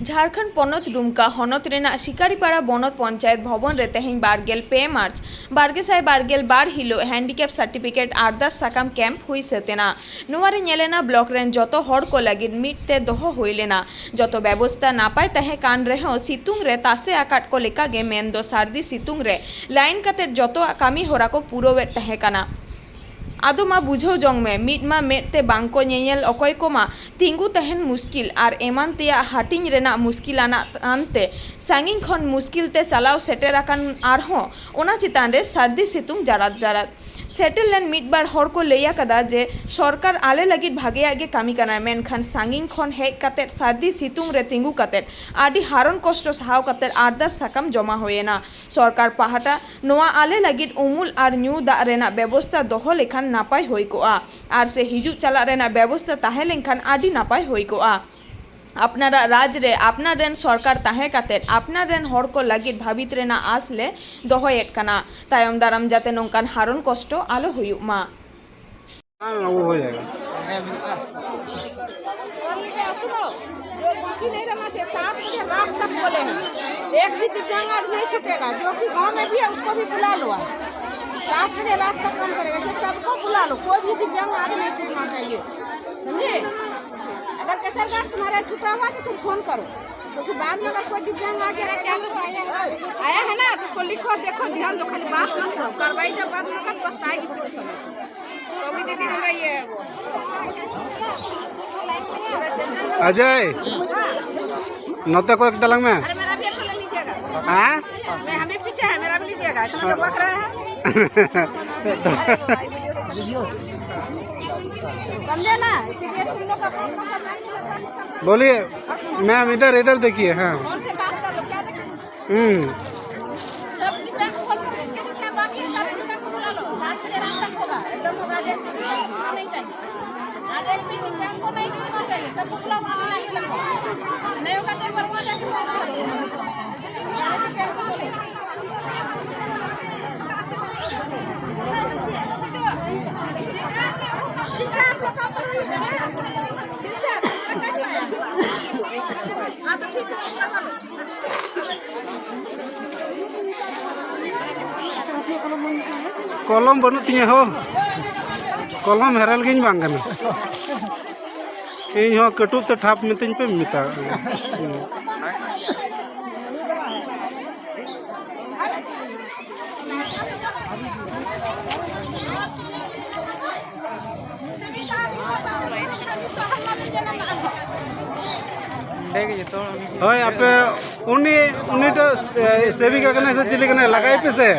ᱡᱷᱟᱲᱠᱷᱚᱸᱰ ᱯᱚᱱᱚᱛ ᱰᱩᱢᱠᱟ ᱦᱚᱱᱚᱛ ᱨᱮᱱᱟᱜ ᱥᱤᱠᱟᱨᱤᱯᱟᱲᱟ ᱵᱚᱱᱚᱛ ᱯᱚᱧᱪᱟᱭᱮᱛ ᱵᱷᱚᱵᱚᱱ ᱨᱮ ᱛᱮᱦᱮᱧ ᱵᱟᱨᱜᱮᱞ ᱯᱮ ᱢᱟᱨᱪ ᱵᱟᱨ ᱜᱮᱥᱟᱭ ᱵᱟᱨᱜᱮᱞ ᱵᱟᱨ ᱦᱤᱞᱳᱜ ᱦᱮᱱᱰᱤᱠᱮᱯ ᱥᱟᱨᱴᱤᱯᱷᱤᱠᱮᱴ ᱟᱨᱫᱟᱥ ᱥᱟᱠᱟᱢ ᱠᱮᱢᱯ ᱦᱩᱭ ᱥᱟᱹᱛ ᱮᱱᱟ᱾ ᱱᱚᱣᱟ ᱨᱮ ᱧᱮᱞ ᱮᱱᱟ ᱵᱞᱚᱠ ᱨᱮᱱ ᱡᱚᱛᱚ ᱦᱚᱲ ᱠᱚ ᱞᱟᱹᱜᱤᱫ ᱢᱤᱫ ᱛᱮ ᱫᱚᱦᱚ ᱦᱩᱭ ᱞᱮᱱᱟ᱾ ᱡᱚᱛᱚ ᱵᱮᱵᱚᱥᱛᱟ ᱱᱟᱯᱟᱭ ᱛᱟᱦᱮᱸ ᱠᱟᱱ ᱨᱮᱦᱚᱸ ᱥᱤᱛᱩᱝ ᱨᱮ ᱛᱟᱥᱮ ᱟᱠᱟᱫ ᱠᱚ ᱞᱮᱠᱟᱜᱮ, ᱢᱮᱱᱫᱚ ᱥᱟᱹᱨᱫᱤ ᱥᱤᱛᱩᱝ ᱨᱮ ᱞᱟᱭᱤᱱ ᱠᱟᱛᱮ ᱡᱚᱛᱚᱣᱟᱜ ᱠᱟᱹᱢᱤ ᱦᱚᱨᱟ ᱠᱚ ᱯᱩᱨᱟᱹᱣᱮᱫ ᱛᱟᱦᱮᱸ ᱠᱟᱱᱟ᱾ ᱟᱫᱚ ᱢᱟ ᱵᱩᱡᱷᱟᱹᱣ ᱡᱚᱝ ᱢᱮ, ᱢᱤᱫ ᱢᱟ ᱢᱮᱫ ᱛᱮ ᱵᱟᱝ ᱠᱚ ᱧᱮᱧᱮᱞ ᱚᱠᱚᱭ ᱠᱚᱢᱟ, ᱛᱤᱸᱜᱩ ᱛᱟᱦᱮᱱ ᱢᱩᱥᱠᱤᱞ ᱟᱨ ᱮᱢᱟᱱ ᱛᱮᱭᱟᱜ ᱦᱟᱹᱴᱤᱧ ᱨᱮᱱᱟᱜ ᱢᱩᱥᱠᱤᱞ ᱟᱱᱟᱜ ᱟᱱᱛᱮ ᱥᱟᱺᱜᱤᱧ ᱠᱷᱚᱱ ᱢᱩᱥᱠᱤᱞ ᱛᱮ ᱪᱟᱞᱟᱣ ᱥᱮᱴᱮᱨ ᱟᱠᱟᱱ, ᱟᱨᱦᱚᱸ ᱚᱱᱟ ᱪᱮᱛᱟᱱ ᱨᱮ ᱥᱟᱹᱨᱫᱤ ᱥᱤᱛᱩᱝ ᱡᱟᱨᱟᱫ ᱡᱟᱨᱟᱫ᱾ ᱥᱮᱴᱮᱨ ᱞᱮᱱ ᱢᱤᱫ ᱵᱟᱨ ᱦᱚᱲ ᱠᱚ ᱞᱟᱹᱭ ᱟᱠᱟᱫᱟ ᱡᱮ ᱥᱚᱨᱠᱟᱨ ᱟᱞᱮ ᱞᱟᱹᱜᱤᱫ ᱵᱷᱟᱜᱮᱭᱟᱜ ᱜᱮ ᱠᱟᱹᱢᱤ ᱠᱟᱱᱟᱭ, ᱢᱮᱱᱠᱷᱟᱱ ᱥᱟᱺᱜᱤᱧ ᱠᱷᱚᱱ ᱦᱮᱡ ᱠᱟᱛᱮᱫ ᱥᱟᱹᱨᱫᱤ ᱥᱤᱛᱩᱝ ᱨᱮ ᱛᱤᱸᱜᱩ ᱠᱟᱛᱮᱫ ᱟᱹᱰᱤ ᱦᱟᱨᱚᱱ ᱠᱚᱥᱴᱚ ᱥᱟᱦᱟᱣ ᱠᱟᱛᱮᱫ ᱟᱨᱫᱟᱥ ᱥᱟᱠᱟᱢ ᱡᱚᱢᱟ ᱦᱩᱭᱮᱱᱟ᱾ ᱥᱚᱨᱠᱟᱨ ᱯᱟᱦᱴᱟ ᱱᱚᱣᱟ ᱟᱞᱮ ᱞᱟᱹᱜᱤᱫ ᱩᱢᱩᱞ ᱟᱨ ᱧᱩ ᱫᱟᱜ ᱨᱮᱱᱟᱜ ᱵᱮᱵᱚᱥᱛᱟ ᱫᱚᱦᱚ ᱞᱮᱠᱷᱟᱱ ᱱᱟᱯᱟᱭ ᱦᱩᱭ ᱠᱚᱜᱼᱟ, ᱟᱨ ᱥᱮ ᱦᱤᱡᱩᱜ ᱪᱟᱞᱟᱜ ᱨᱮᱱᱟᱜ ᱵᱮᱵᱚᱥᱛᱟ ᱛᱟᱦᱮᱸ ᱞᱮᱱᱠᱷᱟᱱ ᱟᱹᱰᱤ ᱱᱟᱯᱟᱭ ᱦᱩᱭ ᱠᱚᱜᱼᱟ᱾ ᱟᱯᱱᱟᱨᱟᱜ ᱨᱟᱡᱽ ᱨᱮ ᱟᱯᱱᱟᱨ ᱨᱮᱱ ᱥᱚᱨᱠᱟᱨ ᱛᱟᱦᱮᱸ ᱠᱟᱛᱮᱫ ᱟᱯᱱᱟᱨ ᱨᱮᱱ ᱦᱚᱲ ᱠᱚ ᱞᱟᱹᱜᱤᱫ ᱵᱷᱟᱹᱵᱤᱛ ᱨᱮᱱᱟᱜ ᱟᱸᱥ ᱞᱮ ᱫᱚᱦᱚᱭᱮᱫ ᱠᱟᱱᱟ᱾ ᱛᱟᱭᱚᱢ ᱫᱟᱨᱟᱢ ᱡᱟᱛᱮ ᱱᱚᱝᱠᱟᱱ ᱦᱟᱨᱚᱱ ᱠᱚᱥᱴᱚ ᱟᱞᱚ ᱦᱩᱭᱩᱜ ᱢᱟ᱾ हाँ, वो हो जाएगा। बोल रहे हैं, सुनो, जो बाकी नहीं रहना चाहिए, सात बजे रात तक बोले हैं, एक भी दिव्यांग आज नहीं छूटेगा, जो कि गांव में भी है उसको भी बुला लो आप, सात बजे रात तक काम करेगा, तो सबको बुला लो, कोई भी दिव्यांग आज नहीं छूटना चाहिए, समझे? अगर केसरघाट तुम्हारा छूटा हुआ तो तुम फोन करो, क्योंकि बाद में अगर कोई दिव्यांग आ गया, आया है ना, तो उसको लिखो, देखो, ध्यान दो, खाली बात मत करो, कार्रवाई जब बात मत करो, पछताएगी फिर। अजय, नोते को एक तलंग में। अरे मेरा भी एक ठो ले लीजिएगा। हाँ? मैं हमें पीछे है, मेरा भी लीजिएगा, इतना तो बक रहा है। समझे ना? इसीलिए तुम लोग का फोन का सब बोलिए, मैम, इधर, इधर देखिए। हाँ। फोन से बात कर लो, क्या देखिए? हम्म। सब दिव्यांग को बोल दो, जिसके जिसके बाकी है, सब दिव्यांग को बुला लो। सात बजे रात तक होगा, एकदम होगा, आज एक भी दिव्यांग को नहीं चाहिए। आज एक भी दिव्यांग को नहीं मिलना चाहिए, सबको बुलाओ, बाकी नहीं मिलेंगे। नहीं होगा तो एक बार वहाँ जाके बोल दो सबको। सारे दिव्यांग को बोलो। ठीक है, आप लोग का पसंद है ना? ठीक है, आप लोग का पसंद है। हाँ, तो ठीक है, आप लोग का पसंद है। ᱠᱚᱞᱚᱢ ᱵᱟᱹᱱᱩᱜ ᱛᱤᱧᱟᱹ ᱦᱳ, ᱠᱚᱞᱚᱢ ᱦᱮᱨᱮᱞ ᱜᱤᱧ ᱵᱟᱝ ᱠᱟᱱᱟ᱾ ᱤᱧ ᱦᱚᱸ ᱠᱟᱹᱴᱩᱵ ᱛᱮ ᱴᱷᱟᱯ ᱢᱤᱛᱟᱹᱧ ᱯᱮ, ᱢᱮᱛᱟ᱾ ᱦᱳᱭ, ᱟᱯᱮ ᱩᱱᱤ, ᱩᱱᱤᱴᱟᱜ, ᱮ, ᱥᱮᱵᱤᱠᱟ ᱠᱟᱱᱟᱭ ᱥᱮ ᱪᱤᱞᱤ ᱠᱟᱱᱟᱭ? ᱞᱟᱜᱟᱭ ᱯᱮ ᱥᱮ᱾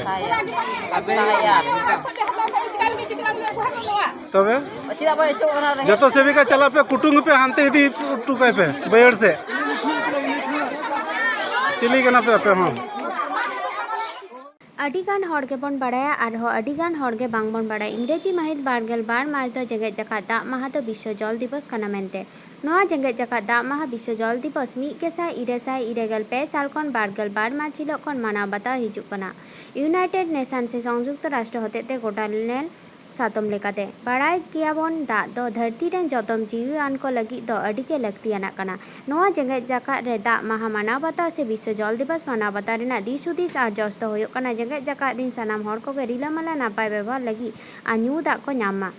ᱛᱚᱵᱮ ᱪᱮᱫᱟᱜ ᱵᱟᱭ ᱚᱪᱚᱜ ᱠᱟᱱᱟ ᱚᱸᱰᱮ? ᱡᱚᱛᱚ ᱥᱮᱵᱤᱠᱟ ᱪᱟᱞᱟᱜ ᱯᱮ, ᱠᱩᱴᱩᱝ ᱯᱮ, ᱦᱟᱱᱛᱮ ᱤᱫᱤ ᱦᱚᱴᱚ ᱠᱟᱭ ᱯᱮ ᱵᱟᱹᱭᱦᱟᱹᱲ ᱥᱮᱫ᱾ ᱪᱤᱞᱤ ᱠᱟᱱᱟ ᱯᱮ ᱟᱯᱮ ᱦᱚᱸ? ᱟᱹᱰᱤᱜᱟᱱ ᱦᱚᱲ ᱜᱮᱵᱚᱱ ᱵᱟᱲᱟᱭᱟ, ᱟᱨᱦᱚᱸ ᱟᱹᱰᱤᱜᱟᱱ ᱦᱚᱲ ᱜᱮ ᱵᱟᱝᱵᱚᱱ ᱵᱟᱲᱟᱭᱟ᱾ ᱤᱝᱨᱮᱡᱤ ᱢᱟᱹᱦᱤᱛ ᱵᱟᱨᱜᱮᱞ ᱵᱟᱨ ᱢᱟᱨᱪ ᱫᱚ ᱡᱮᱜᱮᱛ ᱡᱟᱠᱟᱛ ᱫᱟᱜ ᱢᱟᱦᱟ ᱫᱚ ᱵᱤᱥᱥᱚ ᱡᱚᱞ ᱫᱤᱵᱚᱥ ᱠᱟᱱᱟ ᱢᱮᱱᱛᱮ᱾ ᱱᱚᱣᱟ ᱡᱮᱜᱮᱛ ᱡᱟᱠᱟᱛ ᱫᱟᱜ ᱢᱟᱦᱟ ᱵᱤᱥᱥᱚ ᱡᱚᱞ ᱫᱤᱵᱚᱥ ᱢᱤᱫ ᱜᱮᱥᱟᱭ ᱤᱨᱟᱹᱞ ᱥᱟᱭ ᱤᱨᱟᱹᱞ ᱜᱮᱞ ᱯᱮ ᱥᱟᱞ ᱠᱷᱚᱱ ᱵᱟᱨᱜᱮᱞ ᱵᱟᱨ ᱢᱟᱨᱪ ᱦᱤᱞᱳᱜ ᱠᱷᱚᱱ ᱢᱟᱱᱟᱣ ᱵᱟᱛᱟᱣ ᱦᱤᱡᱩᱜ ᱠᱟᱱᱟ᱾ ᱤᱭᱩᱱᱟᱭᱴᱮᱰ ᱱᱮᱥᱚᱱ ᱥᱮ ᱥᱚᱝᱭᱩᱠᱛᱚ ᱨᱟᱥᱴᱨᱚ ᱦᱚᱛᱮᱛᱮ ᱜᱚᱴᱟ ᱧᱮᱞ ᱥᱟᱛᱚᱢ ᱞᱮᱠᱟᱛᱮ ᱵᱟᱲᱟᱭ ᱜᱮᱭᱟᱵᱚᱱ, ᱫᱟᱜ ᱫᱚ ᱫᱷᱟᱹᱨᱛᱤ ᱨᱮᱱ ᱡᱚᱛᱚᱢ ᱡᱤᱣᱤ ᱟᱱ ᱠᱚ ᱞᱟᱹᱜᱤᱫ ᱫᱚ ᱟᱹᱰᱤ ᱜᱮ ᱞᱟᱹᱠᱛᱤᱭᱟᱱᱟᱜ ᱠᱟᱱᱟ᱾ ᱱᱚᱣᱟ ᱡᱮᱜᱮᱛ ᱡᱟᱠᱟᱛ ᱨᱮ ᱫᱟᱜ ᱢᱟᱦᱟ ᱢᱟᱱᱟᱣ ᱵᱟᱛᱟᱣ ᱥᱮ ᱵᱤᱥᱥᱚ ᱡᱚᱞ ᱫᱤᱵᱚᱥ ᱢᱟᱱᱟᱣ ᱵᱟᱛᱟᱣ ᱨᱮᱱᱟᱜ ᱫᱤᱥ ᱦᱩᱫᱤᱥ ᱟᱨ ᱡᱚᱥ ᱫᱚ ᱦᱩᱭᱩᱜ ᱠᱟᱱᱟ, ᱡᱮᱜᱮᱛ ᱡᱟᱠᱟᱛ ᱨᱮᱱ ᱥᱟᱱᱟᱢ ᱦᱚᱲ ᱠᱚᱜᱮ ᱨᱤᱞᱟᱹᱢᱟᱞᱟ ᱱᱟᱯᱟᱭ ᱵᱮᱵᱚᱦᱟᱨ ᱞᱟᱹᱜᱤᱫ ᱟᱨ ᱧᱩ ᱫᱟᱜ ᱠᱚ ᱧᱟᱢ ᱢᱟ᱾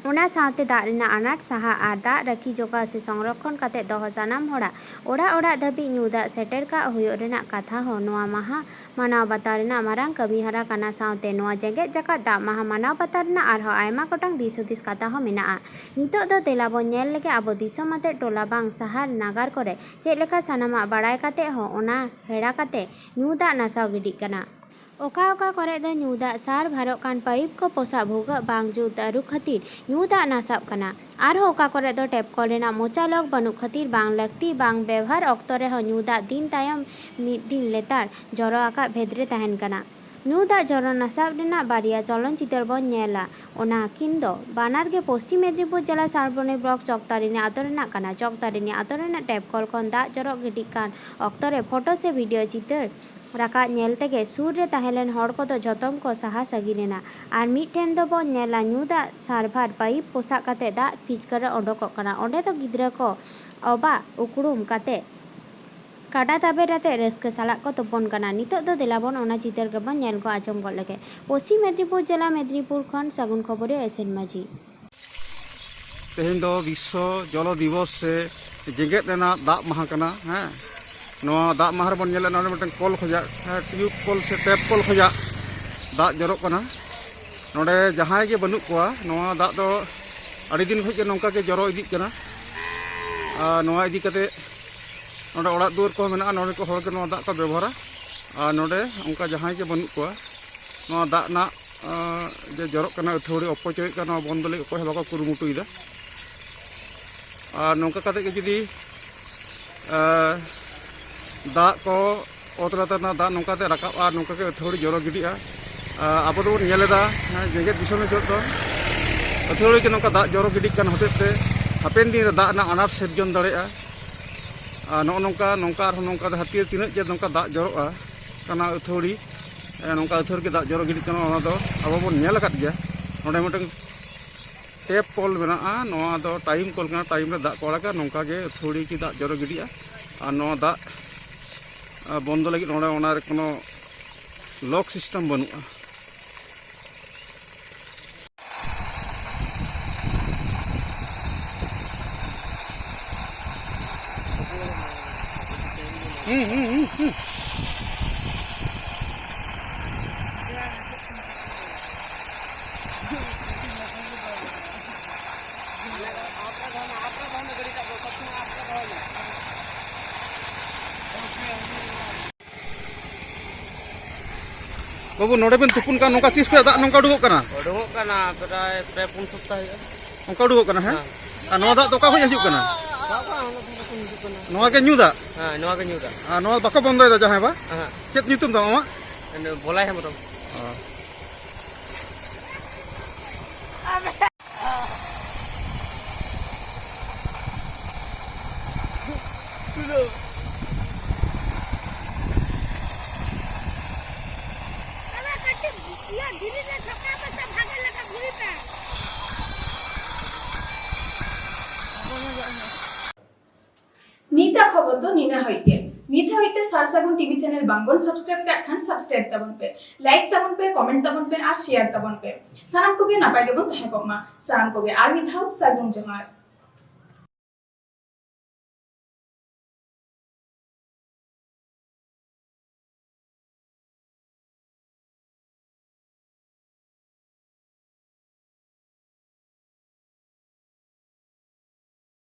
ᱚᱱᱟ ᱥᱟᱶᱛᱮ ᱫᱟᱜ ᱨᱮᱱᱟᱜ ᱟᱱᱟᱴ ᱥᱟᱦᱟ ᱟᱨ ᱫᱟᱜ ᱨᱟᱹᱠᱷᱤ ᱡᱚᱜᱟᱣ ᱥᱮ ᱥᱚᱝᱨᱚᱠᱷᱚᱱ ᱠᱟᱛᱮ ᱫᱚᱦᱚ ᱥᱟᱱᱟᱢ ᱦᱚᱲᱟᱜ ᱚᱲᱟᱜ ᱚᱲᱟᱜ ᱫᱷᱟᱹᱵᱤᱡ ᱧᱩ ᱫᱟᱜ ᱥᱮᱴᱮᱨ ᱠᱟᱜ ᱦᱩᱭᱩᱜ ᱨᱮᱱᱟᱜ ᱠᱟᱛᱷᱟ ᱦᱚᱸ ᱱᱚᱣᱟ ᱢᱟᱦᱟ ᱢᱟᱱᱟᱣ ᱵᱟᱛᱟᱣ ᱨᱮᱱᱟᱜ ᱢᱟᱨᱟᱝ ᱠᱟᱹᱢᱤ ᱦᱚᱨᱟ ᱠᱟᱱᱟ᱾ ᱥᱟᱶᱛᱮ ᱱᱚᱣᱟ ᱡᱮᱜᱮᱛ ᱡᱟᱠᱟᱛ ᱫᱟᱜ ᱢᱟᱦᱟ ᱢᱟᱱᱟᱣ ᱵᱟᱛᱟᱣ ᱨᱮᱱᱟᱜ ᱟᱨᱦᱚᱸ ᱟᱭᱢᱟ ᱜᱚᱴᱟᱝ ᱫᱤᱥ ᱦᱩᱫᱤᱥ ᱠᱟᱛᱷᱟ ᱦᱚᱸ ᱢᱮᱱᱟᱜᱼᱟ᱾ ᱱᱤᱛᱚᱜ ᱫᱚ ᱫᱮᱞᱟ ᱵᱚᱱ ᱧᱮᱞ ᱞᱮᱜᱮ ᱟᱵᱚ ᱫᱤᱥᱚᱢ ᱟᱛᱮ ᱴᱚᱞᱟ ᱵᱟᱝ ᱥᱟᱦᱟᱨ ᱱᱟᱜᱟᱨ ᱠᱚᱨᱮ ᱪᱮᱫ ᱞᱮᱠᱟ ᱥᱟᱱᱟᱢᱟᱜ ᱵᱟᱲᱟᱭ ᱠᱟᱛᱮ ᱦᱚᱸ ᱚᱱᱟ ᱦᱮᱲᱟ ᱠᱟᱛᱮ ᱧᱩ ᱫᱟᱜ ᱱᱟᱥᱟᱣ ᱜᱤᱰᱤᱜ ᱠᱟᱱᱟ᱾ ᱚᱠᱟ ᱚᱠᱟ ᱠᱚᱨᱮ ᱫᱚ ᱧᱩ ᱫᱟᱜ ᱥᱟᱨ ᱵᱷᱟᱨᱚᱜ ᱠᱟᱱ ᱯᱟᱭᱤᱯ ᱠᱚ ᱯᱚᱥᱟᱜ ᱵᱷᱩᱜᱟᱹᱜ ᱵᱟᱝ ᱡᱩᱛ ᱟᱹᱨᱩ ᱠᱷᱟᱹᱛᱤᱨ ᱧᱩ ᱫᱟᱜ ᱱᱟᱥᱟᱜ ᱠᱟᱱᱟ᱾ ᱟᱨᱦᱚᱸ ᱚᱠᱟ ᱠᱚᱨᱮ ᱫᱚ ᱴᱮᱯ ᱠᱚᱞ ᱨᱮᱱᱟᱜ ᱢᱚᱪᱟ ᱞᱚᱠ ᱵᱟᱹᱱᱩᱜ ᱠᱷᱟᱹᱛᱤᱨ ᱵᱟᱝ ᱞᱟᱹᱠᱛᱤ ᱵᱟᱝ ᱵᱮᱣᱦᱟᱨ ᱚᱠᱛᱚ ᱨᱮᱦᱚᱸ ᱧᱩ ᱫᱟᱜ ᱫᱤᱱ ᱛᱟᱭᱚᱢ ᱢᱤᱫ ᱫᱤᱱ ᱞᱮᱛᱟᱲ ᱡᱚᱨᱚ ᱟᱠᱟᱫ ᱵᱷᱮᱫ ᱨᱮ ᱛᱟᱦᱮᱱ ᱠᱟᱱᱟ᱾ ᱧᱩ ᱫᱟᱜ ᱡᱚᱨᱚ ᱱᱟᱥᱟᱣ ᱨᱮᱱᱟᱜ ᱵᱟᱨᱭᱟ ᱪᱚᱞᱚᱱ ᱪᱤᱛᱟᱹᱨ ᱵᱚᱱ ᱧᱮᱞᱟ᱾ ᱚᱱᱟ ᱠᱤᱱ ᱫᱚ ᱵᱟᱱᱟᱨ ᱜᱮ ᱯᱚᱥᱪᱤᱢ ᱢᱮᱫᱽᱱᱤᱯᱩᱨ ᱡᱮᱞᱟ ᱥᱟᱞᱵᱚᱱᱤ ᱵᱞᱚᱠ ᱪᱚᱠᱛᱟᱨᱤᱱᱤ ᱟᱛᱳ ᱨᱮᱱᱟᱜ ᱠᱟᱱᱟ᱾ ᱪᱚᱠᱛᱟᱨᱤᱱᱤ ᱟᱛᱳ ᱨᱮᱱᱟᱜ ᱴᱮᱯ ᱠᱚᱞ ᱠᱷᱚᱱ ᱫᱟᱜ ᱡᱚᱨᱚ ᱜᱤᱰᱤᱜ ᱠᱟᱱ ᱚᱠᱛᱚ ᱨᱮ ᱯᱷᱳᱴᱳ ᱥᱮ ᱵᱷᱤᱰᱤᱭᱳ ᱪᱤᱛᱟᱹᱨ ᱨᱟᱠᱟᱵ ᱧᱮᱞ ᱛᱮᱜᱮ ᱥᱩᱨ ᱨᱮ ᱛᱟᱦᱮᱸ ᱞᱮᱱ ᱦᱚᱲ ᱠᱚᱫᱚ ᱡᱚᱛᱚᱢ ᱠᱚ ᱥᱟᱦᱟ ᱥᱟᱹᱜᱤᱧ ᱮᱱᱟ᱾ ᱟᱨ ᱢᱤᱫ ᱴᱷᱮᱱ ᱫᱚᱵᱚᱱ ᱧᱮᱞᱟ ᱧᱩ ᱫᱟᱜ ᱥᱟᱨᱵᱷᱟᱨ ᱯᱟᱭᱤᱯ ᱯᱚᱥᱟᱜ ᱠᱟᱛᱮ ᱫᱟᱜ ᱯᱷᱤᱪᱠᱟᱹᱨ ᱚᱰᱚᱠᱚᱜ ᱠᱟᱱᱟ᱾ ᱚᱸᱰᱮ ᱫᱚ ᱜᱤᱫᱽᱨᱟᱹ ᱠᱚ ᱚᱵᱟ ᱩᱠᱲᱩᱢ ᱠᱟᱛᱮ ᱠᱟᱰᱟ ᱛᱟᱵᱮᱨ ᱟᱛᱮ ᱨᱟᱹᱥᱠᱟᱹ ᱥᱟᱞᱟᱜ ᱠᱚ ᱛᱩᱯᱩᱱ ᱠᱟᱱᱟ᱾ ᱱᱤᱛᱚᱜ ᱫᱚ ᱫᱮᱞᱟ ᱵᱚᱱ ᱚᱱᱟ ᱪᱤᱛᱟᱹᱨ ᱜᱮᱵᱚᱱ ᱧᱮᱞ ᱜᱚ ᱟᱸᱡᱚᱢ ᱜᱚᱫ ᱞᱮᱜᱮ᱾ ᱯᱚᱥᱪᱤᱢ ᱢᱮᱫᱽᱱᱤᱯᱩᱨ ᱡᱮᱞᱟ ᱢᱮᱫᱽᱱᱤᱯᱩᱨ ᱠᱷᱚᱱ ᱥᱟᱹᱜᱩᱱ ᱠᱷᱚᱵᱚᱨᱤᱭᱟᱹ ᱮᱥ ᱮᱱ ᱢᱟᱹᱡᱷᱤ᱾ ᱛᱮᱦᱮᱧ ᱫᱚ ᱵᱤᱥᱥᱚ ᱡᱚᱞᱚ ᱫᱤᱵᱚᱥ ᱥᱮ ᱡᱮᱜᱮᱛ ᱨᱮᱱᱟᱜ ᱫᱟᱜ ᱢᱟᱦᱟ ᱠᱟᱱᱟ᱾ ᱦᱮᱸ, ᱱᱚᱣᱟ ᱫᱟᱜ ᱢᱟᱦᱟ ᱨᱮᱵᱚᱱ ᱧᱮᱞᱮᱫ ᱱᱚᱰᱮ ᱢᱤᱫᱴᱮᱱ ᱠᱚᱞ ᱠᱷᱚᱡᱟᱜ, ᱦᱮᱸ, ᱴᱤᱭᱩᱵᱽ ᱠᱚᱞ ᱥᱮ ᱴᱮᱯ ᱠᱚᱞ ᱠᱷᱚᱡᱟᱜ ᱫᱟᱜ ᱡᱚᱨᱚᱜ ᱠᱟᱱᱟ᱾ ᱱᱚᱰᱮ ᱡᱟᱦᱟᱸᱭ ᱜᱮ ᱵᱟᱹᱱᱩᱜ ᱠᱚᱣᱟ, ᱱᱚᱣᱟ ᱫᱟᱜ ᱫᱚ ᱟᱹᱰᱤ ᱫᱤᱱ ᱠᱷᱚᱡ ᱜᱮ ᱱᱚᱝᱠᱟ ᱜᱮ ᱡᱚᱨᱚ ᱤᱫᱤᱜ ᱠᱟᱱᱟ᱾ ᱟᱨ ᱱᱚᱣᱟ ᱤᱫᱤ ᱠᱟᱛᱮ ᱱᱚᱰᱮ ᱚᱲᱟᱜ ᱫᱩᱣᱟᱹᱨ ᱠᱚᱦᱚᱸ ᱢᱮᱱᱟᱜᱼᱟ, ᱱᱚᱰᱮ ᱠᱚ ᱦᱚᱲ ᱜᱮ ᱱᱚᱣᱟ ᱫᱟᱜ ᱠᱚ ᱵᱮᱵᱚᱦᱟᱨᱟ᱾ ᱟᱨ ᱱᱚᱰᱮ ᱚᱱᱠᱟ ᱡᱟᱦᱟᱸᱭ ᱜᱮ ᱵᱟᱹᱱᱩᱜ ᱠᱚᱣᱟ, ᱱᱚᱣᱟ ᱫᱟᱜ ᱨᱮᱱᱟᱜ ᱟᱸ, ᱡᱮ ᱡᱚᱨᱚᱜ ᱠᱟᱱᱟ ᱟᱹᱛᱷᱟᱹᱣᱲᱤ, ᱚᱯᱚᱪᱚᱭᱚᱜ ᱠᱟᱱᱟ, ᱱᱚᱣᱟ ᱵᱚᱱᱫᱚ ᱞᱟᱹᱜᱤᱫ ᱚᱠᱚᱭ ᱦᱚᱸ ᱵᱟᱠᱚ ᱠᱩᱨᱩᱢᱩᱴᱩᱭᱮᱫᱟ᱾ ᱟᱨ ᱱᱚᱝᱠᱟ ᱠᱟᱛᱮ ᱜᱮ ᱡᱩᱫᱤ, ᱟᱸ, ᱫᱟᱜ ᱠᱚ, ᱚᱛ ᱞᱟᱛᱟᱨ ᱨᱮᱱᱟᱜ ᱫᱟᱜ ᱱᱚᱝᱠᱟᱛᱮ ᱨᱟᱠᱟᱵᱼᱟ, ᱱᱚᱝᱠᱟ ᱜᱮ ᱟᱹᱛᱷᱟᱹᱣᱲᱤ ᱡᱚᱨᱚ ᱜᱤᱰᱤᱜᱼᱟ᱾ ᱟᱸ, ᱟᱵᱚ ᱫᱚᱵᱚᱱ ᱧᱮᱞ ᱮᱫᱟ, ᱦᱮᱸ, ᱡᱮᱜᱮᱛ ᱫᱤᱥᱚᱢ ᱨᱮ ᱡᱚᱛᱚ ᱟᱹᱛᱷᱟᱹᱣᱲᱤ ᱜᱮ ᱱᱚᱝᱠᱟ ᱫᱟᱜ ᱡᱚᱨᱚ ᱜᱤᱰᱤᱜ ᱠᱟᱱ ᱦᱚᱛᱮᱡ ᱛᱮ ᱦᱟᱯᱮᱱ ᱫᱤᱱ ᱨᱮ ᱫᱟᱜ ᱨᱮᱱᱟᱜ ᱟᱱᱟᱴ ᱥᱤᱨᱡᱚᱱ ᱫᱟᱲᱮᱭᱟᱜᱼᱟ᱾ ᱟᱨ ᱱᱚᱜᱼᱚ ᱱᱚᱝᱠᱟ, ᱱᱚᱝᱠᱟ ᱟᱨᱦᱚᱸ ᱱᱚᱝᱠᱟ ᱫᱷᱟᱹᱨᱛᱤ ᱨᱮ ᱛᱤᱱᱟᱹᱜ ᱡᱮ ᱱᱚᱝᱠᱟ ᱫᱟᱜ ᱡᱚᱨᱚᱜᱼᱟ ᱠᱟᱱᱟ ᱟᱹᱛᱷᱟᱹᱣᱲᱤ, ᱮ, ᱱᱚᱝᱠᱟ ᱟᱹᱛᱷᱟᱹᱣᱲᱤ ᱜᱮ ᱫᱟᱜ ᱡᱚᱨᱚ ᱜᱤᱰᱤᱜ ᱠᱟᱱᱟ, ᱚᱱᱟ ᱫᱚ ᱟᱵᱚ ᱵᱚᱱ ᱧᱮᱞ ᱟᱠᱟᱫ ᱜᱮᱭᱟ᱾ ᱱᱚᱰᱮ ᱢᱤᱫᱴᱟᱝ ᱴᱮᱯ ᱠᱚᱞ ᱢᱮᱱᱟᱜᱼᱟ, ᱱᱚᱣᱟ ᱫᱚ ᱴᱟᱭᱤᱢ ᱠᱚᱞ ᱠᱟᱱᱟ, ᱴᱟᱭᱤᱢ ᱨᱮ ᱫᱟᱜ ᱠᱚ ᱟᱲᱟᱜᱟ, ᱱᱚᱝᱠᱟ ᱜᱮ ᱟᱹᱛᱷᱟᱹᱣᱲᱤ ᱜᱮ ᱫᱟᱜ ᱡᱚᱨᱚ ᱜᱤᱰᱤᱜᱼᱟ᱾ ᱟᱨ ᱱᱚᱣᱟ ᱫᱟᱜ, ᱟ, ᱵᱚᱱᱫᱚ ᱞᱟᱹᱜᱤᱫ ᱱᱚᱰᱮ ᱚᱱᱟ ᱨᱮ ᱠᱳᱱᱳ ᱞᱚᱠ ᱥᱤᱥᱴᱮᱢ ᱵᱟᱹᱱᱩᱜᱼᱟ᱾ ᱦᱩᱸ, ᱦᱩᱸ, ᱦᱩᱸ, ᱦᱩᱸ᱾ ᱵᱟᱹᱵᱩ, ᱱᱚᱰᱮ ᱵᱮᱱ ᱛᱩᱯᱩᱱ ᱠᱟᱱ, ᱱᱚᱝᱠᱟ ᱛᱤᱥ ᱠᱷᱚᱱ ᱫᱟᱜ ᱱᱚᱝᱠᱟ ᱩᱰᱩᱠᱚᱜ ᱠᱟᱱᱟ? ᱩᱰᱩᱠᱚᱜ ᱠᱟᱱᱟ, ᱯᱨᱟᱭ ᱯᱮ ᱯᱩᱱ ᱥᱚᱯᱛᱟᱦ ᱦᱩᱭᱩᱜᱼᱟ᱾ ᱚᱱᱠᱟ ᱩᱰᱩᱠᱚᱜ ᱠᱟᱱᱟ, ᱦᱮᱸ? ᱦᱮᱸ᱾ ᱟᱨ ᱱᱚᱣᱟ ᱫᱟᱜ ᱫᱚ ᱚᱠᱟ ᱠᱷᱚᱱ ᱦᱤᱡᱩᱜ ᱠᱟᱱᱟ? ᱵᱟᱝ, ᱵᱟᱝ, ᱚᱱᱟ ᱫᱚ ᱵᱟᱠᱚ ᱦᱤᱡᱩᱜ ᱠᱟᱱᱟ᱾ ᱱᱚᱣᱟ ᱜᱮ ᱧᱩ ᱫᱟᱜ? ᱦᱮᱸ, ᱱᱚᱣᱟ ᱜᱮ ᱧᱩ ᱫᱟᱜ᱾ ᱟᱨ ᱱᱚᱣᱟ ᱵᱟᱠᱚ ᱵᱚᱱᱫᱚᱭᱮᱫᱟ ᱡᱟᱦᱟᱸᱭ ᱵᱟ? ᱦᱮᱸ᱾ ᱪᱮᱫ ᱧᱩᱛᱩᱢ ᱛᱟᱢ ᱟᱢᱟᱜ? ᱵᱚᱞᱟᱭ ᱦᱮᱢᱵᱨᱚᱢ᱾ ᱚ᱾ ᱤᱭᱟᱹ ᱫᱷᱤᱨᱤ ᱨᱮ ᱰᱷᱚᱠᱟ ᱢᱮᱥᱮ, ᱵᱷᱟᱜᱮ ᱞᱮᱠᱟ ᱫᱷᱤᱨᱤ ᱛᱮ᱾ ᱱᱤᱛᱟᱜ ᱠᱷᱚᱵᱚᱨ ᱫᱚ ᱱᱤᱱᱟᱹ ᱦᱟᱹᱵᱤᱡ ᱜᱮ᱾ ᱱᱤᱛ ᱦᱟᱹᱵᱤᱡ ᱛᱮ ᱥᱟᱨ ᱥᱟᱹᱜᱩᱱ ᱴᱤᱵᱷᱤ ᱪᱮᱱᱮᱞ ᱵᱟᱝ ᱵᱚᱱ ᱥᱟᱵᱥᱠᱨᱟᱭᱤᱵ ᱠᱟᱜ ᱠᱷᱟᱱ ᱥᱟᱵᱥᱠᱨᱟᱭᱤᱵ ᱛᱟᱵᱚᱱ ᱯᱮ, ᱞᱟᱭᱤᱠ ᱛᱟᱵᱚᱱ ᱯᱮ, ᱠᱚᱢᱮᱱᱴ ᱛᱟᱵᱚᱱ ᱯᱮ ᱟᱨ ᱥᱮᱭᱟᱨ ᱛᱟᱵᱚᱱ ᱯᱮ᱾ ᱥᱟᱱᱟᱢ ᱠᱚᱜᱮ ᱱᱟᱯᱟᱭ ᱜᱮᱵᱚᱱ ᱛᱟᱦᱮᱸ ᱠᱚᱜ ᱢᱟ᱾ ᱥᱟᱱᱟᱢ ᱠᱚᱜᱮ ᱟᱨ ᱢᱤᱫ ᱫᱷᱟᱣ ᱥᱟᱹᱜᱩᱱ ᱡᱚᱦᱟᱨ᱾